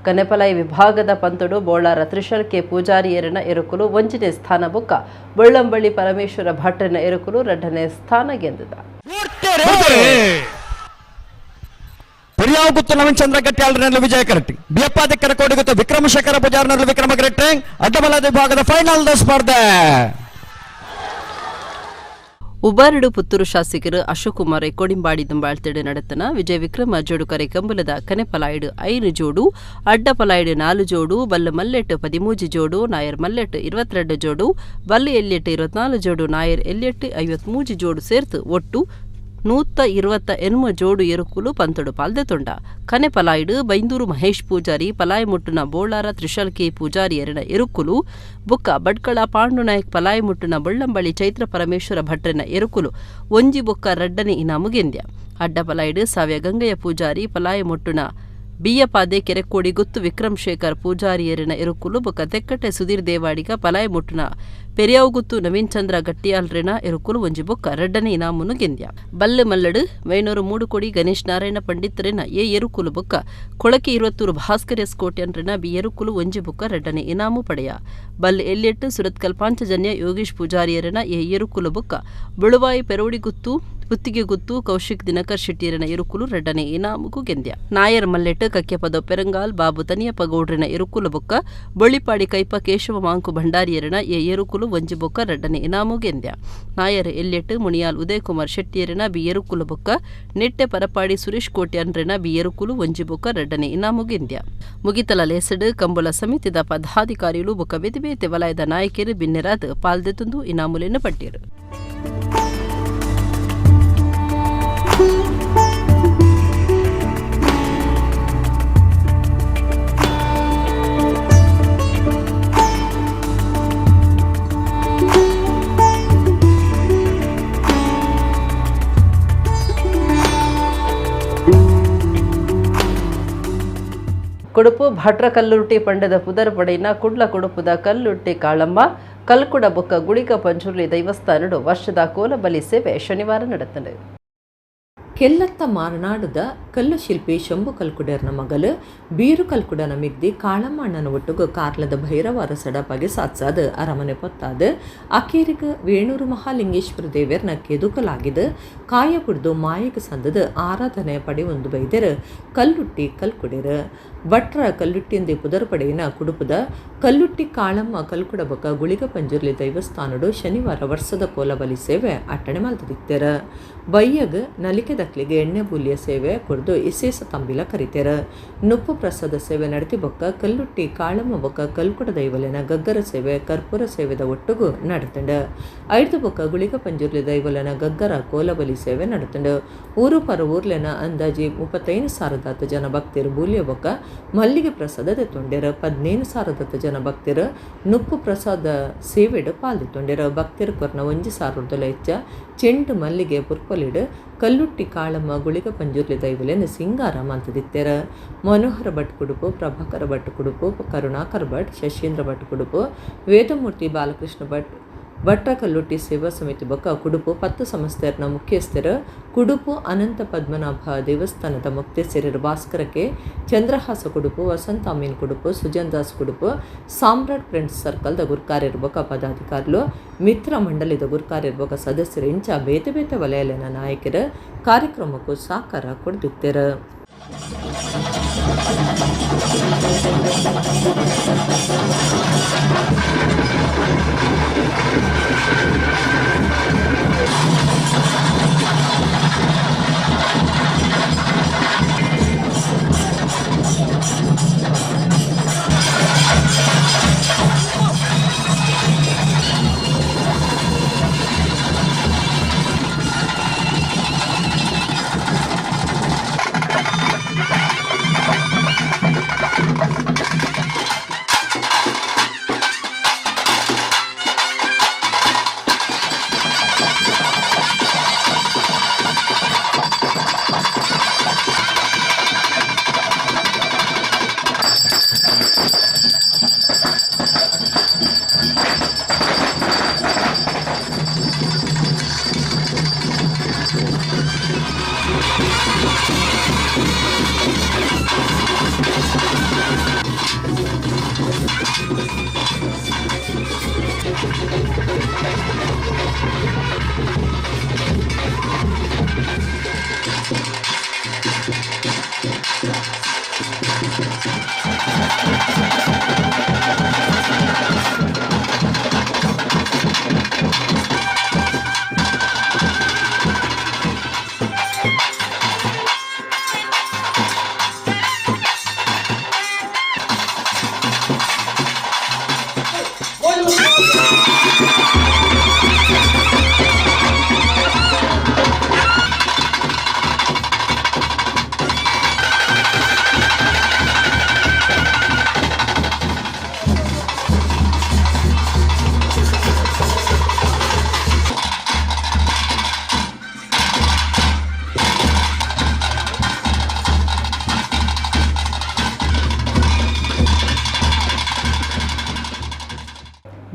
ಕನೆಪಲೈ ವಿಭಾಗದ ಪಂತಡು ಬೋಳಾರ ತ್ರಿಶಲ್ ಕೆ ಪೂಜಾರಿಯರನ ಎರುಕುಲು ಒಂಜನೇ ಸ್ಥಾನ ಬೊಕ್ಕ ಬೊಳ್ಳಂಬಳ್ಳಿ ಪರಮೇಶ್ವರ ಭಟ್ಟನ ಎರುಕುಲು ಎರಡನೇ ಸ್ಥಾನ ಗೆದ್ದಿದ. ಪರ್ಯಾವ ಗುತ್ತು ನವೀನ್ ಚಂದ್ರ ಗಟ್ಟಿಯಾಳರಲ್ಲಿ ವಿಜಯ ಕರೆಕ್ಟ್, ಬಿಯಪ್ಪಾದಿಕ್ಕರ ಕೋಡಿಗುತ್ತು ವಿಕ್ರಮಶೇಖರ ಪೂಜಾರನಲ್ಲಿ ವಿಕ್ರಮ ಕರೆಕ್ಟ್. ಅಡ್ಡಬಲದ ವಿಭಾಗದ ಫೈನಲ್ ಸ್ಪರ್ಧೆ. ಉಬಾರಡು ಪುತ್ತೂರು ಶಾಸಕರು ಅಶೋಕ್ ಕುಮಾರ್ ಕೊಡಿಂಬಾಡಿ ದುಂಬಾಳ್ತಿಡು ನಡತನ ವಿಜಯ ವಿಕ್ರಮ ಜೋಡುಕರೆ ಕಂಬಲದ ಕನೆಪಲಾಯ್ಡು 5 ಜೋಡು, ಅಡ್ಡಪಲಾಯ್ಡು 4 ಜೋಡು, ಬಲ್ಲು ಮಲ್ಲೆಟ್ಟು 13 ಜೋಡು, ನಾಯರ್ ಮಲ್ಲೆಟ್ಟು 22 ಜೋಡು, ಬಲ್ಲು ಎಲ್ಯೆಟ್ಟು 24 ಜೋಡು, ನಾಯರ್ ಎಲ್ಯೆಟ್ಟು 53 ಜೋಡು ಸೇರ್ತು ಒಟ್ಟು 128 ಜೋಡು ಎರುಕುಲು ಪಂತಡು ಪಾಲ್ದೆ ತೊಂಡ. ಕನೆ ಪಲಾಯ್ಡು ಬೈಂದೂರು ಮಹೇಶ್ ಪೂಜಾರಿ, ಪಲಾಯ್ ಮುಟ್ಟುನ ಬೋಳಾರ ತ್ರಿಶಾಲ್ ಕೆ ಪೂಜಾರಿ ಎರಡ ಎರುಕುಲು, ಬುಕ್ಕ ಬಡ್ಕಳ ಪಾಂಡುನಾಯಕ್ ಪಲಾಯ್ ಮುಟ್ಟುನ ಬೊಳ್ಳಂಬಳಿ ಚೈತ್ರ ಪರಮೇಶ್ವರ ಭಟ್ರನ ಎರುಕುಲು ಒಂಜಿ ಬೊಕ್ಕ ರಡ್ಡನೆ ಇನಾಮು ಗೆಂದ್ಯ. ಅಡ್ಡ ಪಲಾಯ್ಡು ಸಾವ್ಯ ಗಂಗಯ್ಯ ಪೂಜಾರಿ, ಪಲಾಯ್ ಮುಟ್ಟುನ ಬಿಯ್ಯಪಾದೆ ಕೆರೆಕೋಡಿ ಗುತ್ತು ವಿಕ್ರಮ್ ಶೇಖರ್ ಪೂಜಾರಿಯರಿನ ಎರುಕುಲು ಬೊಕ್ಕ ತೆಕ್ಕಟ್ಟೆ ಸುಧೀರ್ ದೇವಾಡಿಗ ಪಲಾಯ್ ಮುಟ್ಟುನ ಪೆರಿಯಾವುಗುತ್ತು ನವೀನ್ ಚಂದ್ರ ಗಟ್ಟಿಯಾಲ್ರೆನ ಎರುಕುಲು ಒಂಜಿ ಬೊಕ್ಕ ರಡ್ಡನೆ ಇನಾಮುನು ಗೆಂದ್ಯ. ಬಲ್ಲು ಮಲ್ಲಡು ವೈನೂರು ಮೂಡುಕೊಡಿ ಗಣೇಶ್ ನಾರಾಯಣ ಪಂಡಿತರೆನ ಎ ಎರುಕುಲು ಬೊಕ್ಕ ಕೊಳಕೆ 20 ಭಾಸ್ಕರ್ ಎಸ್ ಕೋಟ್ಯನ್ರೆನ ಬಿ ಎರುಕುಲು ಒಂಜಿ ಬೊಕ್ಕ ರಡ್ಡನೆ ಇನಾಮು ಪಡೆಯ. ಬಲ್ ಎಲ್ಯೆಟ್ಟು ಸುರತ್ಕಲ್ ಪಾಂಚಜನ್ಯ ಯೋಗೀಶ್ ಪೂಜಾರಿಯರನ ಎ ಎರುಕುಲು ಬೊಕ್ಕ ಬುಳುವಾಯಿ ಪೆರೋಡಿಗುತ್ತು ಪುತ್ತಿಗೆ ಗುತ್ತು ಕೌಶಿಕ್ ದಿನಕರ್ ಶೆಟ್ಟಿಯರನ ಎರುಕುಲು ರಡ್ಡನೆ ಇನಾಮುಗು ಗೆಂದ್ಯ. ನಾಯರ್ ಮಲ್ಲೆಟ್ಟು ಕಕ್ಯಪದ ಪೆರಂಗಾಲ್ ಬಾಬು ತನಿಯಪ್ಪ ಗೌಡ್ರನ ಎರುಕುಲು ಬೊಕ್ಕ ಬೊಳ್ಳಿಪಾಡಿ ಕೈಪ ಕೇಶವ ಮಾಂಕು ಭಂಡಾರಿಯರನ ಎ ಎರುಕುಲು ಒಂಜಿ ಬೊಕ್ಕ ರಡ್ಡನೆ ಇನಾಮು ಗೆಂದ್ಯ. ನಾಯರ್ ಎಲ್ಯೆಟ್ಟು ಮುಣಿಯಾಲ್ ಉದಯಕುಮಾರ್ ಶೆಟ್ಟಿಯರನ ಬಿ ಎರುಕುಲು ಬೊಕ್ಕ ನೆಟ್ಟೆ ಪರಪಾಡಿ ಸುರೇಶ್ ಕೋಟ್ಯಾನ್ರೆನ ಬಿ ಎರುಕುಲು ಒಂಜಿ ಬೊಕ್ಕ ರಡ್ಡನೆ ಇನಾಮು ಗೆಂದ್ಯ. ಮುಗಿತಲ ಲೇಸಡು ಕಂಬುಲ ಸಮಿತಿದ ಪದಾಧಿಕಾರಿಗಳು ಬೊಕ್ಕ ಬೇತೆ ಬೇತೆ ವಲಯದ ನಾಯಕರು ಬಿನ್ನೆರಾದ್ ಪಾಲ್ದೆತುಂದು ಇನಾಮುಲೆನ್ನು ಪಟ್ಟಿರು. ಕೊಡುಪು ಭಟ್ರ ಕಲ್ಲುರ್ಟಿ ಪಂಡದ ಪುದರ್ ಪಡೆಯಿನ ಕುಡ್ಲ ಕೊಡುಪುದ ಕಲ್ಲುರ್ಟಿ ಕಾಳಮ್ಮ ಕಲ್ಕುಡ ಬೊಕ್ಕ ಗುಳಿಕ ಪಂಜುರ್ಲಿ ದೈವಸ್ಥಾನಡು ವರ್ಷದ ಕೋಲಬಲಿ ಸೇವೆ ಶನಿವಾರ ನಡೆತಂಡು. ಕೆಲ್ಲತ್ತ ಮಾರನಾಡದ ಕಲ್ಲು ಶಿಲ್ಪಿ ಶಂಭು ಕಲ್ಕುಡರ್ನ ಮಗಲು ಬೀರು ಕಲ್ಕುಡನ ಮಿಗ್ದಿ ಕಾಳಮ್ಮ ಅಣ್ಣನ ಒಟ್ಟುಗು ಕಾರ್ಲದ ಭೈರವಾರ ಸಡಪಾಗಿ ಸಾತ್ಸಾದ ಅರಮನೆ ಪೊತ್ತಾದ ಅಕೇರಿಗ ವೇಣೂರು ಮಹಾಲಿಂಗೇಶ್ವರ ದೇವರ್ನ ಕೆದುಕಲಾಗಿದ ಕಾಯ ಪುಡ್ದು ಮಾಯಕ ಸಂದದ ಆರಾಧನೆ ಪಡೆ ಒಂದು ಬೈದೆರು ಕಲ್ಲುಟ್ಟಿ ಕಲ್ಕುಡೆರು. ಭಟ್ರ ಕಲ್ಲುಟ್ಟಿಂದಿ ಪುದರ್ ಪಡೆಯಿನ ಕುಡುಪದ ಕಲ್ಲುಟ್ಟಿ ಕಾಳಮ್ಮ ಕಲ್ಕುಡ ಬೊಕ್ಕ ಗುಳಿಗ ಪಂಜುರ್ಲಿ ದೈವಸ್ಥಾನಡು ಶನಿವಾರ ವರ್ಷದ ಕೋಲಬಲಿ ಸೇವೆ ಅಟ್ಟಣೆ ಮಲ್ತದಿತ್ತೆರ. ಬಯ್ಯಗ್ ನಲಿಕೆ ದಕ್ಲಿಗೆ ಎಣ್ಣೆ ಬೂಲಿಯ ಸೇವೆ ಕೊಡ್ದು ಇಸೇಸ ತಂಬಿಲ ಕರಿತೆರ. ನುಪ್ಪು ಪ್ರಸಾದ ಸೇವೆ ನಡೆತಿ ಬೊಕ್ಕ ಕಲ್ಲುಟ್ಟಿ ಕಾಳಮ್ಮ ಬೊಕ್ಕ ಕಲ್ಕುಡ ದೈವಲೆನ ಗಗ್ಗರ ಸೇವೆ ಕರ್ಪೂರ ಸೇವೆದ ಒಟ್ಟುಗು ನಡತಂಡ. ಐದು ಬೊಕ್ಕ ಗುಳಿಗ ಪಂಜುರ್ಲಿ ದೈವಲೆನ ಗಗ್ಗರ ಕೋಲಬಲಿ ಸೇವೆ ನಡತಂಡ. ಊರು ಪರ ಊರ್ಲೆನ ಅಂದಾಜಿ 35,000 ಜನ ಭಕ್ತರು ಬೂಲಿಯ ಬೊಕ್ಕ ಮಲ್ಲಿಗೆ ಪ್ರಸಾದ ದೆತ್ತೊಂಡೆರ. 15,000 ಜನ ಭಕ್ತರು ನುಪ್ಪು ಪ್ರಸಾದ ಸೇವೆಡು ಪಾಲ್ದಿತ್ತೊಂಡೆರ. ಭಕ್ತರು ಕೊರ್ನ 1,000 ಹೆಚ್ಚ ಚೆಂಡು ಮಲ್ಲಿಗೆ ಪುರ್ಪಲಿಡು ಕಲ್ಲುಟ್ಟಿ ಕಾಳಮ್ಮ ಗುಳಿಗ ಪಂಜುರ್ಲಿ ದೈವಲೆನ ಸಿಂಗಾರ ಮಂತದಿತ್ತೆರ. ಮನೋಹರ ಭಟ್ ಕುಡುಪು, ಪ್ರಭಾಕರ ಭಟ್ ಕುಡುಪು, ಕರುಣಾಕರ್ ಭಟ್, ಶಶೀಂದ್ರ ಭಟ್ ಕುಡುಪು, ವೇದಮೂರ್ತಿ ಬಾಲಕೃಷ್ಣ ಭಟ್, ಭಟ್ರ ಕಲ್ಲುಟ್ಟಿ ಸೇವಾ ಸಮಿತಿ ಬೊಕ್ಕ ಕುಡುಪು 10 ಸಂಸ್ಥೆಯರ್ನ ಮುಖ್ಯಸ್ಥರು ಕುಡುಪು ಅನಂತ ಪದ್ಮನಾಭ ದೇವಸ್ಥಾನದ ಮುಕ್ತೇಸರರು ಭಾಸ್ಕರಕ್ಕೆ ಚಂದ್ರಹಾಸ ಕುಡುಪು, ವಸಂತ ಅಮೀನ್ ಕುಡುಪು, ಸುಜನ್ ದಾಸ್ ಕುಡುಪು, ಸಾಮ್ರಾಟ್ ಫ್ರೆಂಡ್ಸ್ ಸರ್ಕಲ್ದ ಗುರ್ಕಾರಿರ್ಬೊಕ್ಕ ಪದಾಧಿಕಾರಿಲು, ಮಿತ್ರ ಮಂಡಳಿದ ಗುರ್ಕಾರಿರ್ಬೊಕ್ಕ ಸದಸ್ಯರು ಇಂಚ ಬೇತೆ ಬೇತೆ ವಲಯಲಿನ ನಾಯಕರು ಕಾರ್ಯಕ್ರಮಕ್ಕೂ ಸಹಕಾರ ಕೊಡ್ದಿತ್ತೆರು.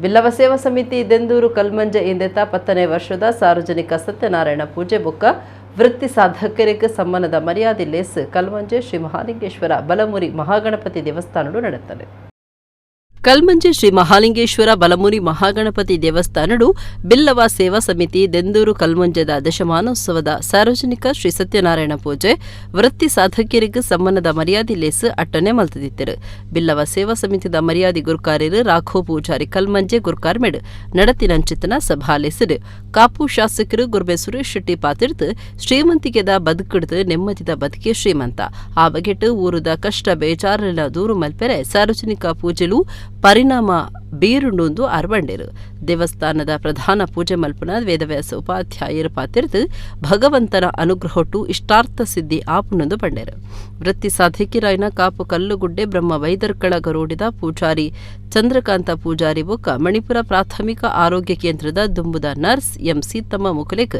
Billava ಸೇವಾ ಸಮಿತಿ ದೆಂದೂರು ಕಲ್ಮಂಜೆ ಇಂದೆತ 10ನೇ ವರ್ಷದ ಸಾರ್ವಜನಿಕ ಸತ್ಯನಾರಾಯಣ ಪೂಜೆ ಬೊಕ್ಕ ವೃತ್ತಿ ಸಾಧಕರಿಗೆ ಸಮ್ಮಾನದ ಮರ್ಯಾದೆ ಲೇಸ್ ಕಲ್ಮಂಜೆ ಶ್ರೀ ಮಹಾಲಿಂಗೇಶ್ವರ ಬಲಮುರಿ ಮಹಾಗಣಪತಿ ದೇವಸ್ಥಾನಡು ನಡೆಯುತ್ತದೆ. ಕಲ್ಮಂಜೆ ಶ್ರೀ ಮಹಾಲಿಂಗೇಶ್ವರ ಬಲಮುರಿ ಮಹಾಗಣಪತಿ ದೇವಸ್ಥಾನಡು ಬಿಲ್ಲವ ಸೇವಾ ಸಮಿತಿ ದೆಂದೂರು ಕಲ್ಮಂಜೆದ ದಶಮಾನೋತ್ಸವದ ಸಾರ್ವಜನಿಕ ಶ್ರೀ ಸತ್ಯನಾರಾಯಣ ಪೂಜೆ ವೃತ್ತಿ ಸಾಧಕರಿಗೆ ಸಮ್ಮಾನದ ಮರ್ಯಾದೆ ಲೇಸ್ ಅಟ್ಟನೆ ಮಲ್ತದಿತ್ತರು. ಬಿಲ್ಲವ ಸೇವಾ ಸಮಿತಿದ ಮರ್ಯಾದೆ ಗುರ್ಕಾರ್ಯರು ರಾಘವ ಪೂಜಾರಿ ಕಲ್ಮಂಜೆ ಗುರ್ಕಾರ್ಮೆಡ್ ನಡತಿನಂಚಿತನ ಸಭಾ ಲೇಸರು ಕಾಪು ಶಾಸಕರು ಗುರ್ಬೆ ಸುರೇಶ್ ಶೆಟ್ಟಿ ಪಾತಿರ್ತು ಶ್ರೀಮಂತಿಗೆದ ಬದುಕಿಡ್ದು ನೆಮ್ಮದಿದ ಬದುಕೆ ಶ್ರೀಮಂತ ಆ ಬಗೆಟ್ ಊರುದ ಕಷ್ಟ ಬೇಜಾರನ ದೂರು ಮಲ್ಪೆರೆ ಸಾರ್ವಜನಿಕ ಪೂಜೆಲು ಪರಿಣಾಮ ಬೀರುಂಡು ಅರ್ವಂಡೇರು. ದೇವಸ್ಥಾನದ ಪ್ರಧಾನ ಪೂಜೆ ಮಲ್ಪುನ ವೇದವ್ಯಾಸ ಉಪಾಧ್ಯಾಯರು ಪಾತಿರ್ದು ಭಗವಂತನ ಅನುಗ್ರಹೊಟ್ಟು ಇಷ್ಟಾರ್ಥ ಸಿದ್ಧಿ ಆಪುನೊಂದು ಪಂಡೇರು. ವೃತ್ತಿ ಸಾಧಕಿರಾಯನ ಕಾಪು ಕಲ್ಲುಗುಡ್ಡೆ ಬ್ರಹ್ಮ ವೈದರ್ಕಳ ಗರೋಡಿದ ಪೂಜಾರಿ ಚಂದ್ರಕಾಂತ ಪೂಜಾರಿ ಬೊಕ್ಕ ಮಣಿಪುರ ಪ್ರಾಥಮಿಕ ಆರೋಗ್ಯ ಕೇಂದ್ರದ ದುಂಬುದ ನರ್ಸ್ ಎಂ ಸೀತಮ್ಮ ಮುಕುಲೆಕ್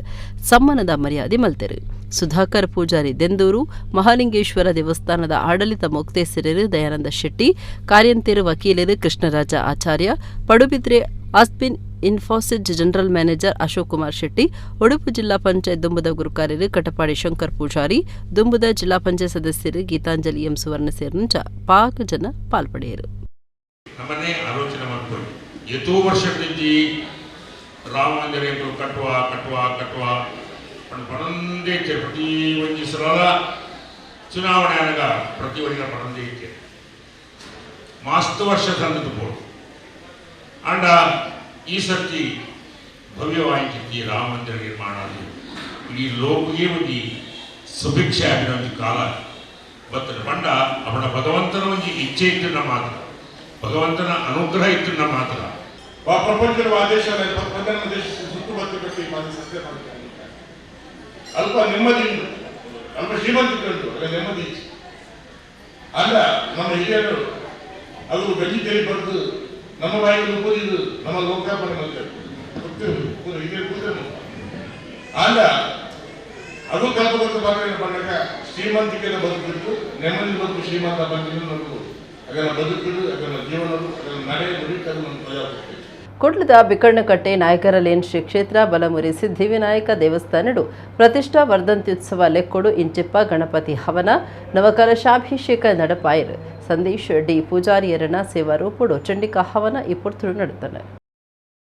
ಸಮ್ಮಾನದ ಮರ್ಯಾದೆ ಮಲ್ತೆರು. ಸುಧಾಕರ್ ಪೂಜಾರಿ ದೆಂದೂರು ಮಹಾಲಿಂಗೇಶ್ವರ ದೇವಸ್ಥಾನದ ಆಡಳಿತ ಮೊಕ್ತೇಸರರು ದಯಾನಂದ ಶೆಟ್ಟಿ, ಕಾರ್ಯಂತೆರು ವಕೀಲರು ಕೃಷ್ಣರಾಜ ಆಚಾರ್ಯ, ಪಡುಬಿದ್ರೆ ಆಸ್ಪಿನ್ ಇನ್ಫೋಸಿಸ್ ಜನರಲ್ ಮ್ಯಾನೇಜರ್ ಅಶೋಕ್ ಕುಮಾರ್ ಶೆಟ್ಟಿ, ಉಡುಪಿ ಜಿಲ್ಲಾ ಪಂಚಾಯತ್ ದುಂಬುದ ಗುರುಕಾರ್ಯರು ಕಟಪಾಡಿ ಶಂಕರ್ ಪೂಜಾರಿ, ದುಂಬುದ ಜಿಲ್ಲಾ ಪಂಚಾಯತ್ ಸದಸ್ಯರು ಗೀತಾಂಜಲಿ ಎಂ ಸುವರ್ಣ ಸೇರಿನಂಚ ಪಾಕ ಜನ ಪಾಲ್ಪಡೆಯರು. ನಮ್ಮನ್ನೇ ಆಲೋಚನೆ ಮಾಡ್ಕೊಳ್ಳಿ. ಎಷ್ಟೋ ವರ್ಷಗಳಿಂದ ರಾಮ ಮಂದಿರ ಕಟ್ಟುವ ಕಟ್ಟುವ ಕಟ್ಟುವ ಪಣಂದೇ ಇಚ್ಛೆ. ಪ್ರತಿ ಒಂಜಿ ಸಲ ಚುನಾವಣೆ ಆನಗ ಪ್ರತಿ ಒಂಜಿನ ಪಣಂದೇ ಇಚ್ಛೆ. ಮಾಸ್ತ್ ವರ್ಷ ತಂದದ್ದು ಪೋಡು ಆಂಡ ಈ ಸರ್ತಿ ಭವ್ಯವಾಯಿತಿ ರಾಮ ಮಂದಿರ ನಿರ್ಮಾಣ ಅದು ಇಡೀ ಲೋಕಗೆ ಒಂಜಿ ಸುಭಿಕ್ಷೆ ಆಗಿನ ಒಂಜಿ ಕಾಲ ಬತ್ತದ. ಪಂಡ ಅವನ ಭಗವಂತನ ಒಂಜಿ ಇಚ್ಛೆ ಇತ್ತು ಮಾತ್ರ, ಭಗವಂತನ ಅನುಗ್ರಹ ಇತ್ತು ಮಾತ್ರ. ಪ್ರಪಂಚದ ಆದೇಶ 12 ದೇಶ ಸುತ್ತುಮುತ್ತ ಕಟ್ಟಿ ಸಂಸ್ಥೆ ಮಾಡ್ತಾರೆ. ಅಲ್ಪ ನೆಮ್ಮದಿ ಉಂಟು, ಅಲ್ಪ ಶ್ರೀಮಂತಿಕೆ ಉಂಟು, ಅಲ್ಲ ನೆಮ್ಮದಿ ಇತ್ತು. ಅಲ್ಲ ನಮ್ಮ ಹಿರಿಯರು ಅದು ಗಂಜಿ ತೆರಿ ಬರೆದು ನಮ್ಮ ಬಾಯಿಗೆ ಕೂದಿದ್ದು ನಮ್ಮ ಲೋಕಾರ್ಪಣೆ ಮಾಡ್ತಾರೆ. ಹಿರಿಯರು ಕೂತರು ಅಲ್ಲ ಅದು ಕಲ್ಪಗೊತ್ತ ಭಾಗ ಬಂದಾಗ ಶ್ರೀಮಂತಿಕೆಯ ಬದುಕಿತ್ತು, ನೆಮ್ಮದಿ ಬದುಕು ಶ್ರೀಮಂತ ಬಂದಿದ್ದು ನೋಡ್ಬೋದು. ಅದರ ಬದುಕಿದ್ದು, ಅದರ ಜೀವನದ್ದು, ಅದರ ನಡೆ ನುಡಿ, ಅದು ನಮ್ಮ ಪ್ರಜಾಪ್ರಭುತ್ವ. ಕುಡ್ಲದ ಬಿಕರ್ಣಕಟ್ಟೆ ನಾಯಕರ ಲೇನ್ ಶ್ರೀ ಕ್ಷೇತ್ರ ಬಲಮುರಿ ಸಿದ್ಧಿವಿನಾಯಕ ದೇವಸ್ಥಾನಡು ಪ್ರತಿಷ್ಠಾ ವರ್ಧಂತ್ಯುತ್ಸವ ಲೆಕ್ಕೊಡು ಇಂಚಿಪ್ಪ ಗಣಪತಿ ಹವನ ನವಕಲಶಾಭಿಷೇಕ ನಡಪಾಯರು. ಸಂದೇಶ್ ಡಿ ಪೂಜಾರಿಯರನ ಸೇವಾ ರೂಪುಡು ಚಂಡಿಕಾ ಹವನ ಈ ಪೊರ್ತುಡು ನಡತನೆ.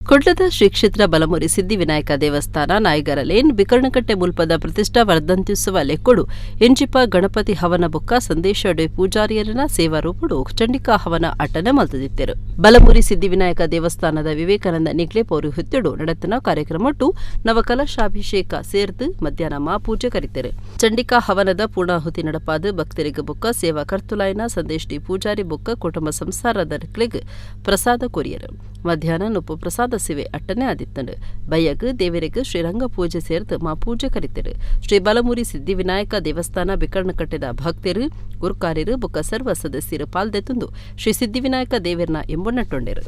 ಕುಡ್ಲದ ಶ್ರೀ ಕ್ಷೇತ್ರ ಬಲಮುರಿ ಸಿದ್ಧಿವಿನಾಯಕ ದೇವಸ್ಥಾನ ನಾಯಕರ ಲೇನ್ ಬಿಕರ್ಣಕಟ್ಟೆ ಮುಲ್ಪದ ಪ್ರತಿಷ್ಠಾ ವರ್ಧಂತ್ಯುತ್ಸವ ಲೆಕ್ಕೊಡು ಇಂಚಿಪ ಗಣಪತಿ ಹವನ ಬೊಕ್ಕ ಸಂದೇಶ ಡಿ ಪೂಜಾರಿಯರನ ಸೇವಾ ರೂಪುಡು ಚಂಡಿಕಾ ಹವನ ಅಟ್ಟನೆ ಮಲ್ತದಿತ್ತೆರು. ಬಲಮುರಿ ಸಿದ್ಧಿವಿನಾಯಕ ದೇವಸ್ಥಾನದ ವಿವೇಕಾನಂದ ನಿಗ್ಲೆ ಪೌರೋಹಿತ್ಯಡು ನಡತನ ಕಾರ್ಯಕ್ರಮಟ್ಟು ನವಕಲಶಾಭಿಷೇಕ ಸೇರ್ದು ಮಧ್ಯಾಹ್ನ ಮಾಪೂಜೆ ಕರಿತೆರು. ಚಂಡಿಕಾ ಹವನದ ಪೂರ್ಣಾಹುತಿ ನಡಪಾದ ಭಕ್ತರಿಗೆ ಬೊಕ್ಕ ಸೇವಾ ಕರ್ತುಲಾಯನ ಸಂದೇಶ್ ಡಿ ಪೂಜಾರಿ ಬೊಕ್ಕ ಕುಟುಂಬ ಸಂಸಾರದ ಪ್ರಸಾದ ಕೊರಿಯರು. ಮಧ್ಯಾಹ್ನ ನುಪ್ಪು ಪ್ರಸಾದ ಸೇವೆ ಅಟ್ಟನೆ ಆದಿತ್ತಂಡು. ಬಯ್ಯಗ್ ದೇವರಿಗೆ ಶ್ರೀರಂಗ ಪೂಜೆ ಸೇರ್ದು ಮಾ ಪೂಜೆ ಕರಿತೆರು. ಶ್ರೀ ಬಲಮುರಿ ಸಿದ್ಧಿವಿನಾಯಕ ದೇವಸ್ಥಾನ ಬಿಕರ್ಣಕಟ್ಟೆದ ಭಕ್ತರು ಗುರುಕಾರ್ಯರು ಬೊಕ್ಕ ಸರ್ವ ಸದಸ್ಯರು ಪಾಲ್ದೆತ್ತುಂದು ಶ್ರೀ ಸಿದ್ಧಿವಿನಾಯಕ ದೇವರನ ಎಂಬುನಟ್ಟೊಂಡೆರು.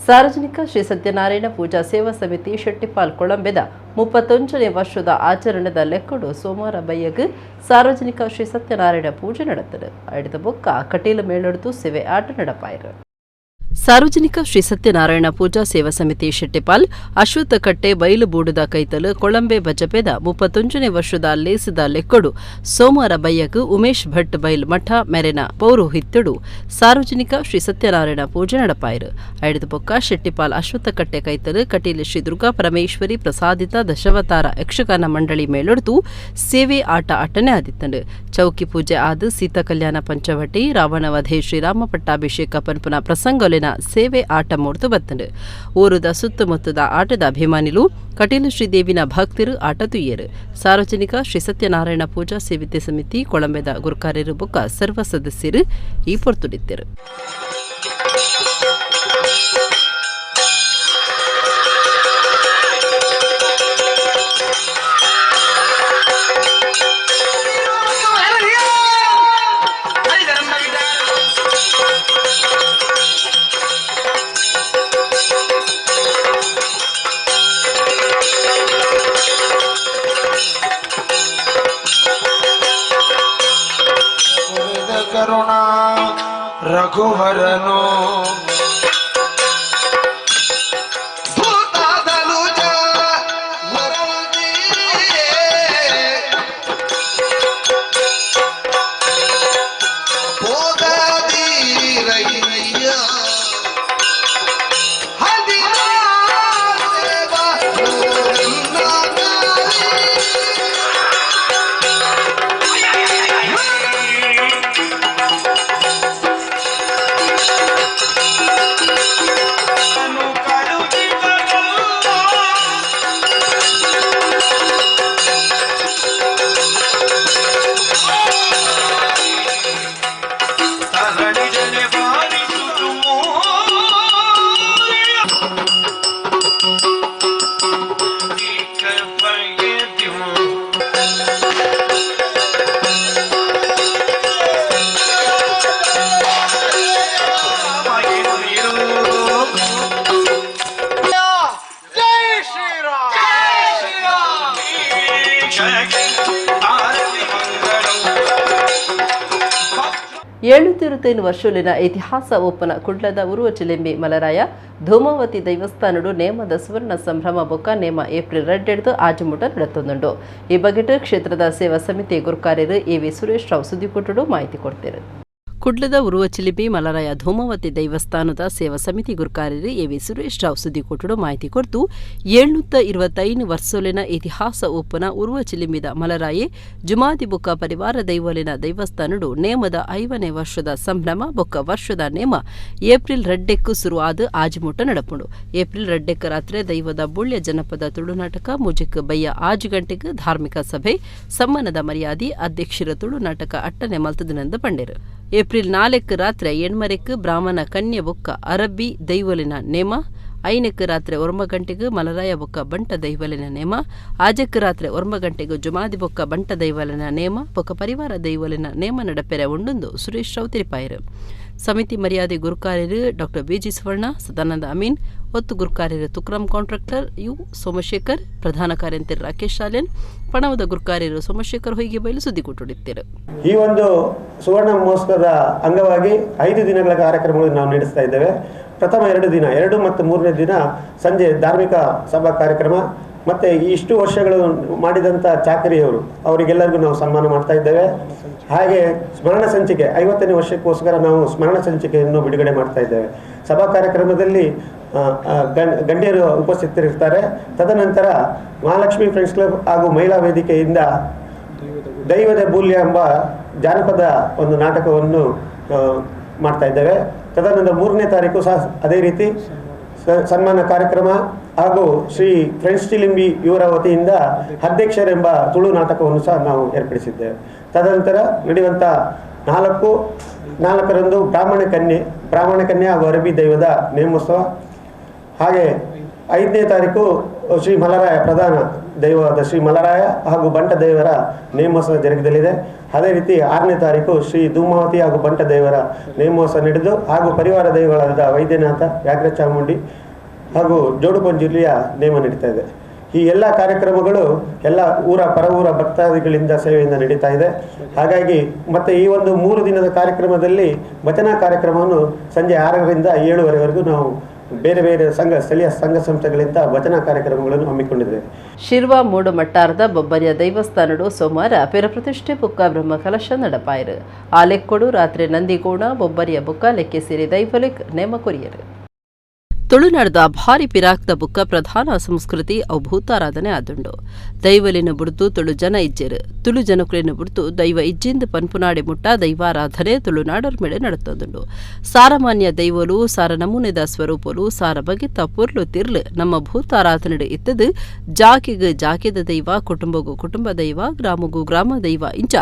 ಸಾರ್ವಜನಿಕ ಶ್ರೀ ಸತ್ಯನಾರಾಯಣ ಪೂಜಾ ಸೇವಾ ಸಮಿತಿ ಶೆಟ್ಟಿಪಾಲ್ ಕೊಳಂಬೆದ 31ನೇ ವರ್ಷದ ಆಚರಣೆದ ಲೆಕ್ಕಡು ಸೋಮವಾರ ಬಯ್ಯಗ್ ಸಾರ್ವಜನಿಕ ಶ್ರೀ ಸತ್ಯನಾರಾಯಣ ಪೂಜೆ ನಡೆತದೆ. ಅಡಿದ ಬೊಕ್ಕ ಕಟೀಲು ಮೇಳಡ್ದು ಸೇವೆ ಆಟ ನಡಪಾಯರು. ಸಾರ್ವಜನಿಕ ಶ್ರೀ ಸತ್ಯನಾರಾಯಣ ಪೂಜಾ ಸೇವಾ ಸಮಿತಿ ಶೆಟ್ಟಿಪಾಲ್ ಅಶ್ವತ್ಥಕಟ್ಟೆ ಬೈಲುಬೂಡುದ ಕೈತಲು ಕೊಳಂಬೆ ಬಜಪೆದ 31ನೇ ವರ್ಷದ ಲೇಸದ ಲೆಕ್ಕಡು ಸೋಮವಾರ ಬಯ್ಯಗ್ ಉಮೇಶ್ ಭಟ್ ಬೈಲ್ ಮಠ ಮೆರೆನ ಪೌರೋಹಿತ್ಯಡು ಸಾರ್ವಜನಿಕ ಶ್ರೀ ಸತ್ಯನಾರಾಯಣ ಪೂಜೆ ನಡಪಾಯರು. ಐಡದ ಬೊಕ್ಕ ಶೆಟ್ಟಿಪಾಲ್ ಅಶ್ವತ್ಥಕಟ್ಟೆ ಕೈತಲು ಕಟೀಲು ಶ್ರೀ ದುರ್ಗಾ ಪರಮೇಶ್ವರಿ ಪ್ರಸಾದಿತ ದಶವತಾರ ಯಕ್ಷಗಾನ ಮಂಡಳಿ ಮೇಲೊಡ್ದು ಸೇವೆ ಆಟ ಅಟ್ಟನೆ ಆದಿತ್ತಂಡು. ಚೌಕಿ ಪೂಜೆ ಆದ ಸೀತಾ ಕಲ್ಯಾಣ ಪಂಚವಟಿ ರಾವಣವಧೆ ಶ್ರೀರಾಮ ಪಟ್ಟಾಭಿಷೇಕ ಪನ್ಪುನ ಪ್ರಸಂಗಲಿನ ಸೇವೆ ಆಟ ಮೂಡ್ದು ಬತ್ತಂಡು. ಊರುದ ಸುತ್ತಮುತ್ತದ ಆಟದ ಅಭಿಮಾನಿಲು ಕಟೀಲು ಶ್ರೀದೇವಿನ ಭಕ್ತರು ಆಟ ತುಯ್ಯರು. ಸಾರ್ವಜನಿಕ ಶ್ರೀ ಸತ್ಯನಾರಾಯಣ ಪೂಜಾ ಸೇವಿತ್ಯ ಸಮಿತಿ ಕೊಳಂಬೆದ ಗುರುಕಾರ್ಯರು ಬೊಕ್ಕ ಸರ್ವ ಸದಸ್ಯರು ಈ ಪೊರ್ತುಡಿದ್ದರು. ಕರುಣಾ ರಘುವರನು 725 ವರ್ಷಲಿನ ಇತಿಹಾಸ ಒಪ್ಪನ ಕುಡ್ಲದ ಉರುವ ಚಿಲಿಂಬಿ ಮಲರಾಯ ಧೂಮಾವತಿ ದೈವಸ್ಥಾನಡು ನೇಮದ ಸುವರ್ಣ ಸಂಭ್ರಮ ಬೊಕ್ಕ ನೇಮ ಏಪ್ರಿಲ್ 2 ಆಜುಮುಟ ನಡತೊಂದುಂಡು. ಈ ಬಗೆಟ್ ಕ್ಷೇತ್ರದ ಸೇವಾ ಸಮಿತಿ ಗುರುಕಾರ್ಯರು ಎ.ವಿ. ಸುರೇಶ್ ರಾವ್ ಸುದ್ದಿಕೊಟ್ಟುಡು ಮಾಹಿತಿ ಕೊಡ್ತೇವೆ. ಕುಡ್ಲದ ಉರುವ ಚಿಲಿಂಬಿ ಮಲರಾಯ ಧೂಮಾವತಿ ದೈವಸ್ಥಾನದ ಸೇವಾ ಸಮಿತಿ ಗುರುಕಾರ್ಯರು ಎ.ವಿ. ಸುರೇಶ್ ರಾವ್ ಸುದ್ದಿಕೊಟ್ಟುಡು ಮಾಹಿತಿ ಕೊಡ್ತು 725 ವರ್ಷಲಿನ ಇತಿಹಾಸ ಒಪ್ಪನ ಉರುವ ಚಿಲಿಂಬಿದ ಮಲರಾಯೆ ಜುಮಾದಿ ಬೊಕ್ಕ ಪರಿವಾರ ದೈವಲಿನ ದೈವಸ್ಥಾನಡು ನೇಮದ 5ನೇ ವರ್ಷದ ಸಂಭ್ರಮ ಬೊಕ್ಕ ವರ್ಷದ ನೇಮ ಏಪ್ರಿಲ್ 2 ಶುರುವಾದ ಆಜಿಮುಟ ನಡಪುಂಡು. ಏಪ್ರಿಲ್ 2 ರಾತ್ರಿ ದೈವದ ಬುಳ್ಯ ಜನಪದ ತುಳುನಾಟಕ ಮುಜಿಕ್ ಬಯ್ಯ 5 ಗಂಟೆಗೆ ಧಾರ್ಮಿಕ ಸಭೆ ಸಮ್ಮಾನದ ಮರ್ಯಾದೆ ಅಧ್ಯಕ್ಷರ ತುಳುನಾಟಕ ಅಟ್ಟನೆ ಮಲ್ತದನೆಂದು ಪಂಡೇರು. ಏಪ್ರಿಲ್ 4 ರಾತ್ರಿ 8 ಬ್ರಾಹ್ಮಣ ಕನ್ಯೆ ಬೊಕ್ಕ ಅರಬ್ಬಿ ದೈವಲಿನ ನೇಮ, 5 ರಾತ್ರಿ 9 ಗಂಟೆಗೆ ಮಲರಾಯ ಬೊಕ್ಕ ಬಂಟ ದೈವಲಿನ ನೇಮ, 6 ರಾತ್ರಿ 9 ಗಂಟೆಗೆ ಜುಮಾದಿ ಬೊಕ್ಕ ಬಂಟ ದೈವಲಿನ ನೇಮ ಬೊಕ್ಕ ಪರಿವಾರ ದೈವಲಿನ ನೇಮ ನಡಪೆರೆ ಉಂಡುಂದು ಸುರೇಶ್ ರಾವ್ ತಿಳಿಪಾಯರು. ಸಮಿತಿ ಮರ್ಯಾದೆ ಗುರುಕಾರ್ಯರು ಡಾಕ್ಟರ್ ಬಿಜಿ ಸುವರ್ಣ, ಸದಾನಂದ ಅಮೀನ್, ಒತ್ತು ಗುರುಕಾರ್ಯರು ತುಕ್ರಾಮ್ ಕಾಂಟ್ರಾಕ್ಟರ್ you Somashekar, ಪ್ರಧಾನ ಕಾರ್ಯಂತರು ರಾಕೇಶ್ ಶಾಲೆನ್, ಪಣವದ ಗುರುಕಾರ್ಯರು ಸೋಮಶೇಖರ್ ಹೊಯ್ಗೆ ಬಯಲು ಸುದ್ದಿಕೊಟ್ಟುಡಿದ್ದರು. ಈ ಒಂದು ಸುವರ್ಣ ಮಹೋತ್ಸವದ ಅಂಗವಾಗಿ 5 ದಿನಗಳ ಕಾರ್ಯಕ್ರಮಗಳನ್ನು ನಾವು ನಡೆಸ್ತಾ ಇದ್ದೇವೆ. ಪ್ರಥಮ 2 ದಿನ, 2 ಮತ್ತು 3ನೇ ದಿನ ಸಂಜೆ ಧಾರ್ಮಿಕ ಸಭಾ ಕಾರ್ಯಕ್ರಮ ಮತ್ತು ಇಷ್ಟು ವರ್ಷಗಳು ಮಾಡಿದಂಥ ಚಾಕರಿಯವರು ಅವರಿಗೆಲ್ಲರಿಗೂ ನಾವು ಸನ್ಮಾನ ಮಾಡ್ತಾ ಇದ್ದೇವೆ. ಹಾಗೆ ಸ್ಮರಣ ಸಂಚಿಕೆ 50ನೇ ವರ್ಷಕ್ಕೋಸ್ಕರ ನಾವು ಸ್ಮರಣ ಸಂಚಿಕೆಯನ್ನು ಬಿಡುಗಡೆ ಮಾಡ್ತಾ ಇದ್ದೇವೆ. ಸಭಾ ಕಾರ್ಯಕ್ರಮದಲ್ಲಿ ಗಣ್ಯರು ಉಪಸ್ಥಿತರಿರ್ತಾರೆ. ತದನಂತರ ಮಹಾಲಕ್ಷ್ಮಿ ಫ್ರೆಂಡ್ಸ್ ಕ್ಲಬ್ ಹಾಗೂ ಮಹಿಳಾ ವೇದಿಕೆಯಿಂದ ದೈವದ ಬೂಲ್ಯ ಎಂಬ ಜಾನಪದ ಒಂದು ನಾಟಕವನ್ನು ಮಾಡ್ತಾ ಇದ್ದೇವೆ. ತದನಂತರ 3ನೇ ತಾರೀಕು ಸಹ ಅದೇ ರೀತಿ ಸನ್ಮಾನ ಕಾರ್ಯಕ್ರಮ ಹಾಗೂ ಶ್ರೀ ಫ್ರೆಂಡ್ಸ್ ಚಿಲಿಂಬಿ ಇವರ ವತಿಯಿಂದ ಅಧ್ಯಕ್ಷರೆಂಬ ತುಳು ನಾಟಕವನ್ನು ಸಹ ನಾವು ಏರ್ಪಡಿಸಿದ್ದೇವೆ. ತದನಂತರ ನಡೆಯುವಂಥ 4ರಂದು ಬ್ರಾಹ್ಮಣ ಕನ್ಯೆ ಹಾಗೂ ಅರಬ್ಬಿ ದೈವದ ನೇಮೋತ್ಸವ. ಹಾಗೆ 5ನೇ ತಾರೀಕು ಶ್ರೀ ಮಲರಾಯ ಪ್ರಧಾನ ದೈವವಾದ ಶ್ರೀ ಮಲರಾಯ ಹಾಗೂ ಬಂಟ ದೇವರ ನೇಮೋತ್ಸವ ಜರುಗಲಿದೆ. ಅದೇ ರೀತಿ 6ನೇ ತಾರೀಕು ಶ್ರೀ ಧೂಮಾವತಿ ಹಾಗೂ ಬಂಟ ದೇವರ ನೇಮೋತ್ಸವ ನಡೆದು ಹಾಗೂ ಪರಿವಾರ ದೈವಗಳಾದ ವೈದ್ಯನಾಥ, ವ್ಯಾಘ್ರಚಾಮುಂಡಿ ಹಾಗೂ ಜೋಡುಪಂಜುರ್ಲಿಯ ನೇಮ ನಡೀತಾ ಇದೆ. ಈ ಎಲ್ಲ ಕಾರ್ಯಕ್ರಮಗಳು ಎಲ್ಲ ಊರ ಪರವೂರ ಭಕ್ತಾದಿಗಳಿಂದ ಸೇವೆಯಿಂದ ನಡೀತಾ ಇದೆ. ಹಾಗಾಗಿ ಮತ್ತು ಈ ಒಂದು 3 ದಿನದ ಕಾರ್ಯಕ್ರಮದಲ್ಲಿ ಭಜನಾ ಕಾರ್ಯಕ್ರಮವನ್ನು ಸಂಜೆ 6ರಿಂದ 7ವರೆವರೆಗೂ ನಾವು ಬೇರೆ ಬೇರೆ ಸ್ಥಳೀಯ ಸಂಘ ಸಂಸ್ಥೆಗಳಿಂದ ಭಜನಾ ಕಾರ್ಯಕ್ರಮಗಳನ್ನು ಹಮ್ಮಿಕೊಂಡಿದ್ದೇವೆ. ಶಿರ್ವಾ ಮೂಡುಮಟ್ಟಾರದ ಬೊಬ್ಬರಿಯ ದೈವಸ್ಥಾನಡು ಸೋಮವಾರ ಪಿರಪ್ರತಿಷ್ಠೆ ಬುಕ್ಕ ಬ್ರಹ್ಮ ಕಲಶ ನಡಪಾಯರು. ಆಲೆಕ್ಕೊಡು ರಾತ್ರಿ ನಂದಿಗೋಣ ಬೊಬ್ಬರಿಯ ಬುಕ್ಕ ಲೆಕ್ಕೆ ಸೇರಿ ದೈವಲಿಕ್ ನೇಮ ಕೊರಿಯರು. ತುಳುನಾಡದ ಭಾರಿ ಪಿರಾಕ್ದ ಬುಕ್ಕ ಪ್ರಧಾನ ಸಂಸ್ಕೃತಿ ಅವು ಭೂತಾರಾಧನೆ ಆದುಂಡು. ದೈವಲಿನ ಬುಡ್ದು ತುಳು ಜನ ಇಜ್ಜೆರು, ತುಳು ಜನಕುಲಿನ ಬುಡ್ದು ದೈವ ಇಜ್ಜಿಂದ ಪನ್ಪುನಾಡೆ ಮುಟ್ಟ ದೈವಾರಾಧನೆ ತುಳುನಾಡರ ಮೇಲೆ ನಡತದುಂಡು. ಸಾರಮಾನ್ಯ ದೈವಲು ಸಾರ ನಮೂನೆದ ಸ್ವರೂಪಲು ಸಾರ ಬಗೆತ ಪೊರ್ಲು ತಿರ್ಲು ನಮ್ಮ ಭೂತಾರಾಧನೆ ಇತ್ತದು. ಜಾಕಿಗ್ ಜಾಕಿದ ದೈವ, ಕುಟುಂಬಗೂ ಕುಟುಂಬ ದೈವ, ಗ್ರಾಮಗೂ ಗ್ರಾಮ ದೈವ ಇಂಚ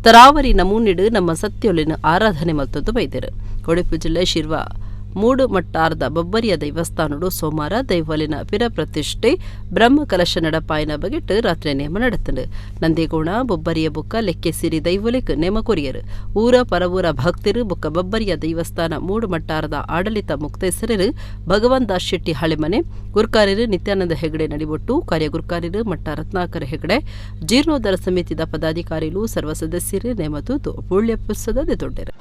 ತರಾವರಿ ನಮೂನೆಡು ನಮ್ಮ ಸತ್ಯೊಲಿನ ಆರಾಧನೆ ಮಲ್ತದ್ದು ಬೈದರು. ಒಡಿಪು ಜಿಲ್ಲೆ ಶಿರ್ವ ಮೂಡು ಮಟ್ಟಾರದ ಬೊಬ್ಬರಿಯ ದೈವಸ್ಥಾನಡು ಸೋಮವಾರ ದೈವಲಿನ ಪಿರ ಪ್ರತಿಷ್ಠೆ ಬ್ರಹ್ಮ ಕಲಶ ನಡಪಾಯಿನ ಬಗೆಟ್ ರಾತ್ರಿ ನೇಮ ನಡತಂಡು. ನಂದಿಗೋಣ ಬೊಬ್ಬರಿಯ ಬುಕ್ಕ ಲೆಕ್ಕೆ ಸಿರಿ ದೈವಲಿಕ್ ನೇಮ ಕೊರಿಯರು. ಊರ ಪರವೂರ ಭಕ್ತರು ಬುಕ್ಕ ಬೊಬ್ಬರಿಯ ದೇವಸ್ಥಾನ ಮೂಡು ಮಟ್ಟಾರದ ಆಡಳಿತ ಮುಕ್ತೇಸರರು ಭಗವಾನ್ ದಾಸ್ ಶೆಟ್ಟಿ ಹಳೆಮನೆ, ಗುರ್ಕಾರ್ಯರು ನಿತ್ಯಾನಂದ ಹೆಗಡೆ ನಡಿಬೊಟ್ಟು, ಕಾರ್ಯಗುರ್ಕಾರ್ಯರು ಮಟ್ಟ ರತ್ನಾಕರ ಹೆಗಡೆ, ಜೀರ್ಣೋದ್ಧಾರ ಸಮಿತಿದ ಪದಾಧಿಕಾರಿಗಳು ಸರ್ವ ಸದಸ್ಯರು ನೇಮ ತೂತು ಪುಳ್ಯ ಪುಸ್ತದ ದೊಡ್ಡರು.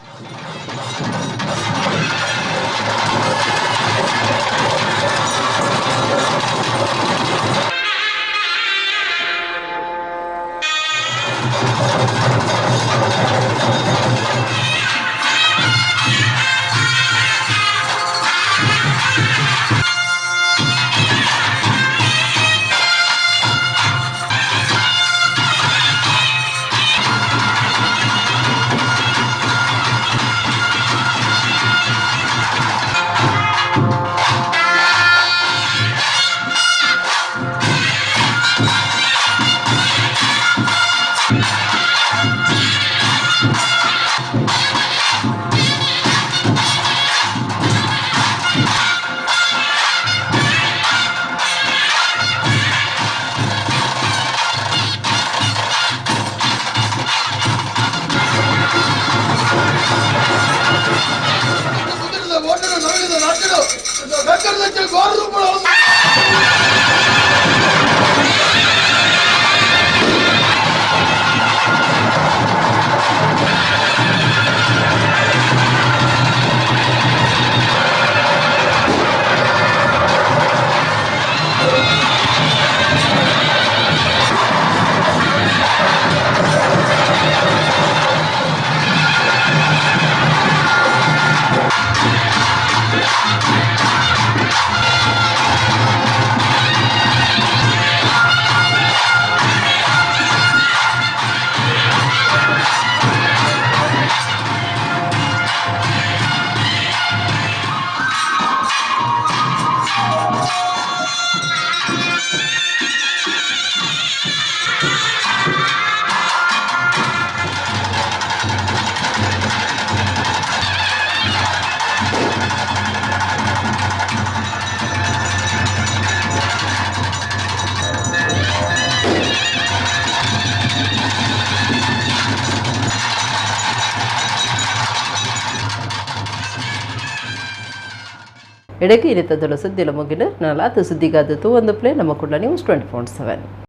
ಎಡಕ್ಕೆ ಇರಿತದಳು ಸುದ್ದಿಲ ಮುಗಿಲು ನಲಾತು ಸುದ್ದಿಗಾದತ್ತು ಒಂದು ಪ್ಲೇ ನಮ್ಮ ಕೂಡ ನ್ಯೂಸ್ 24/7.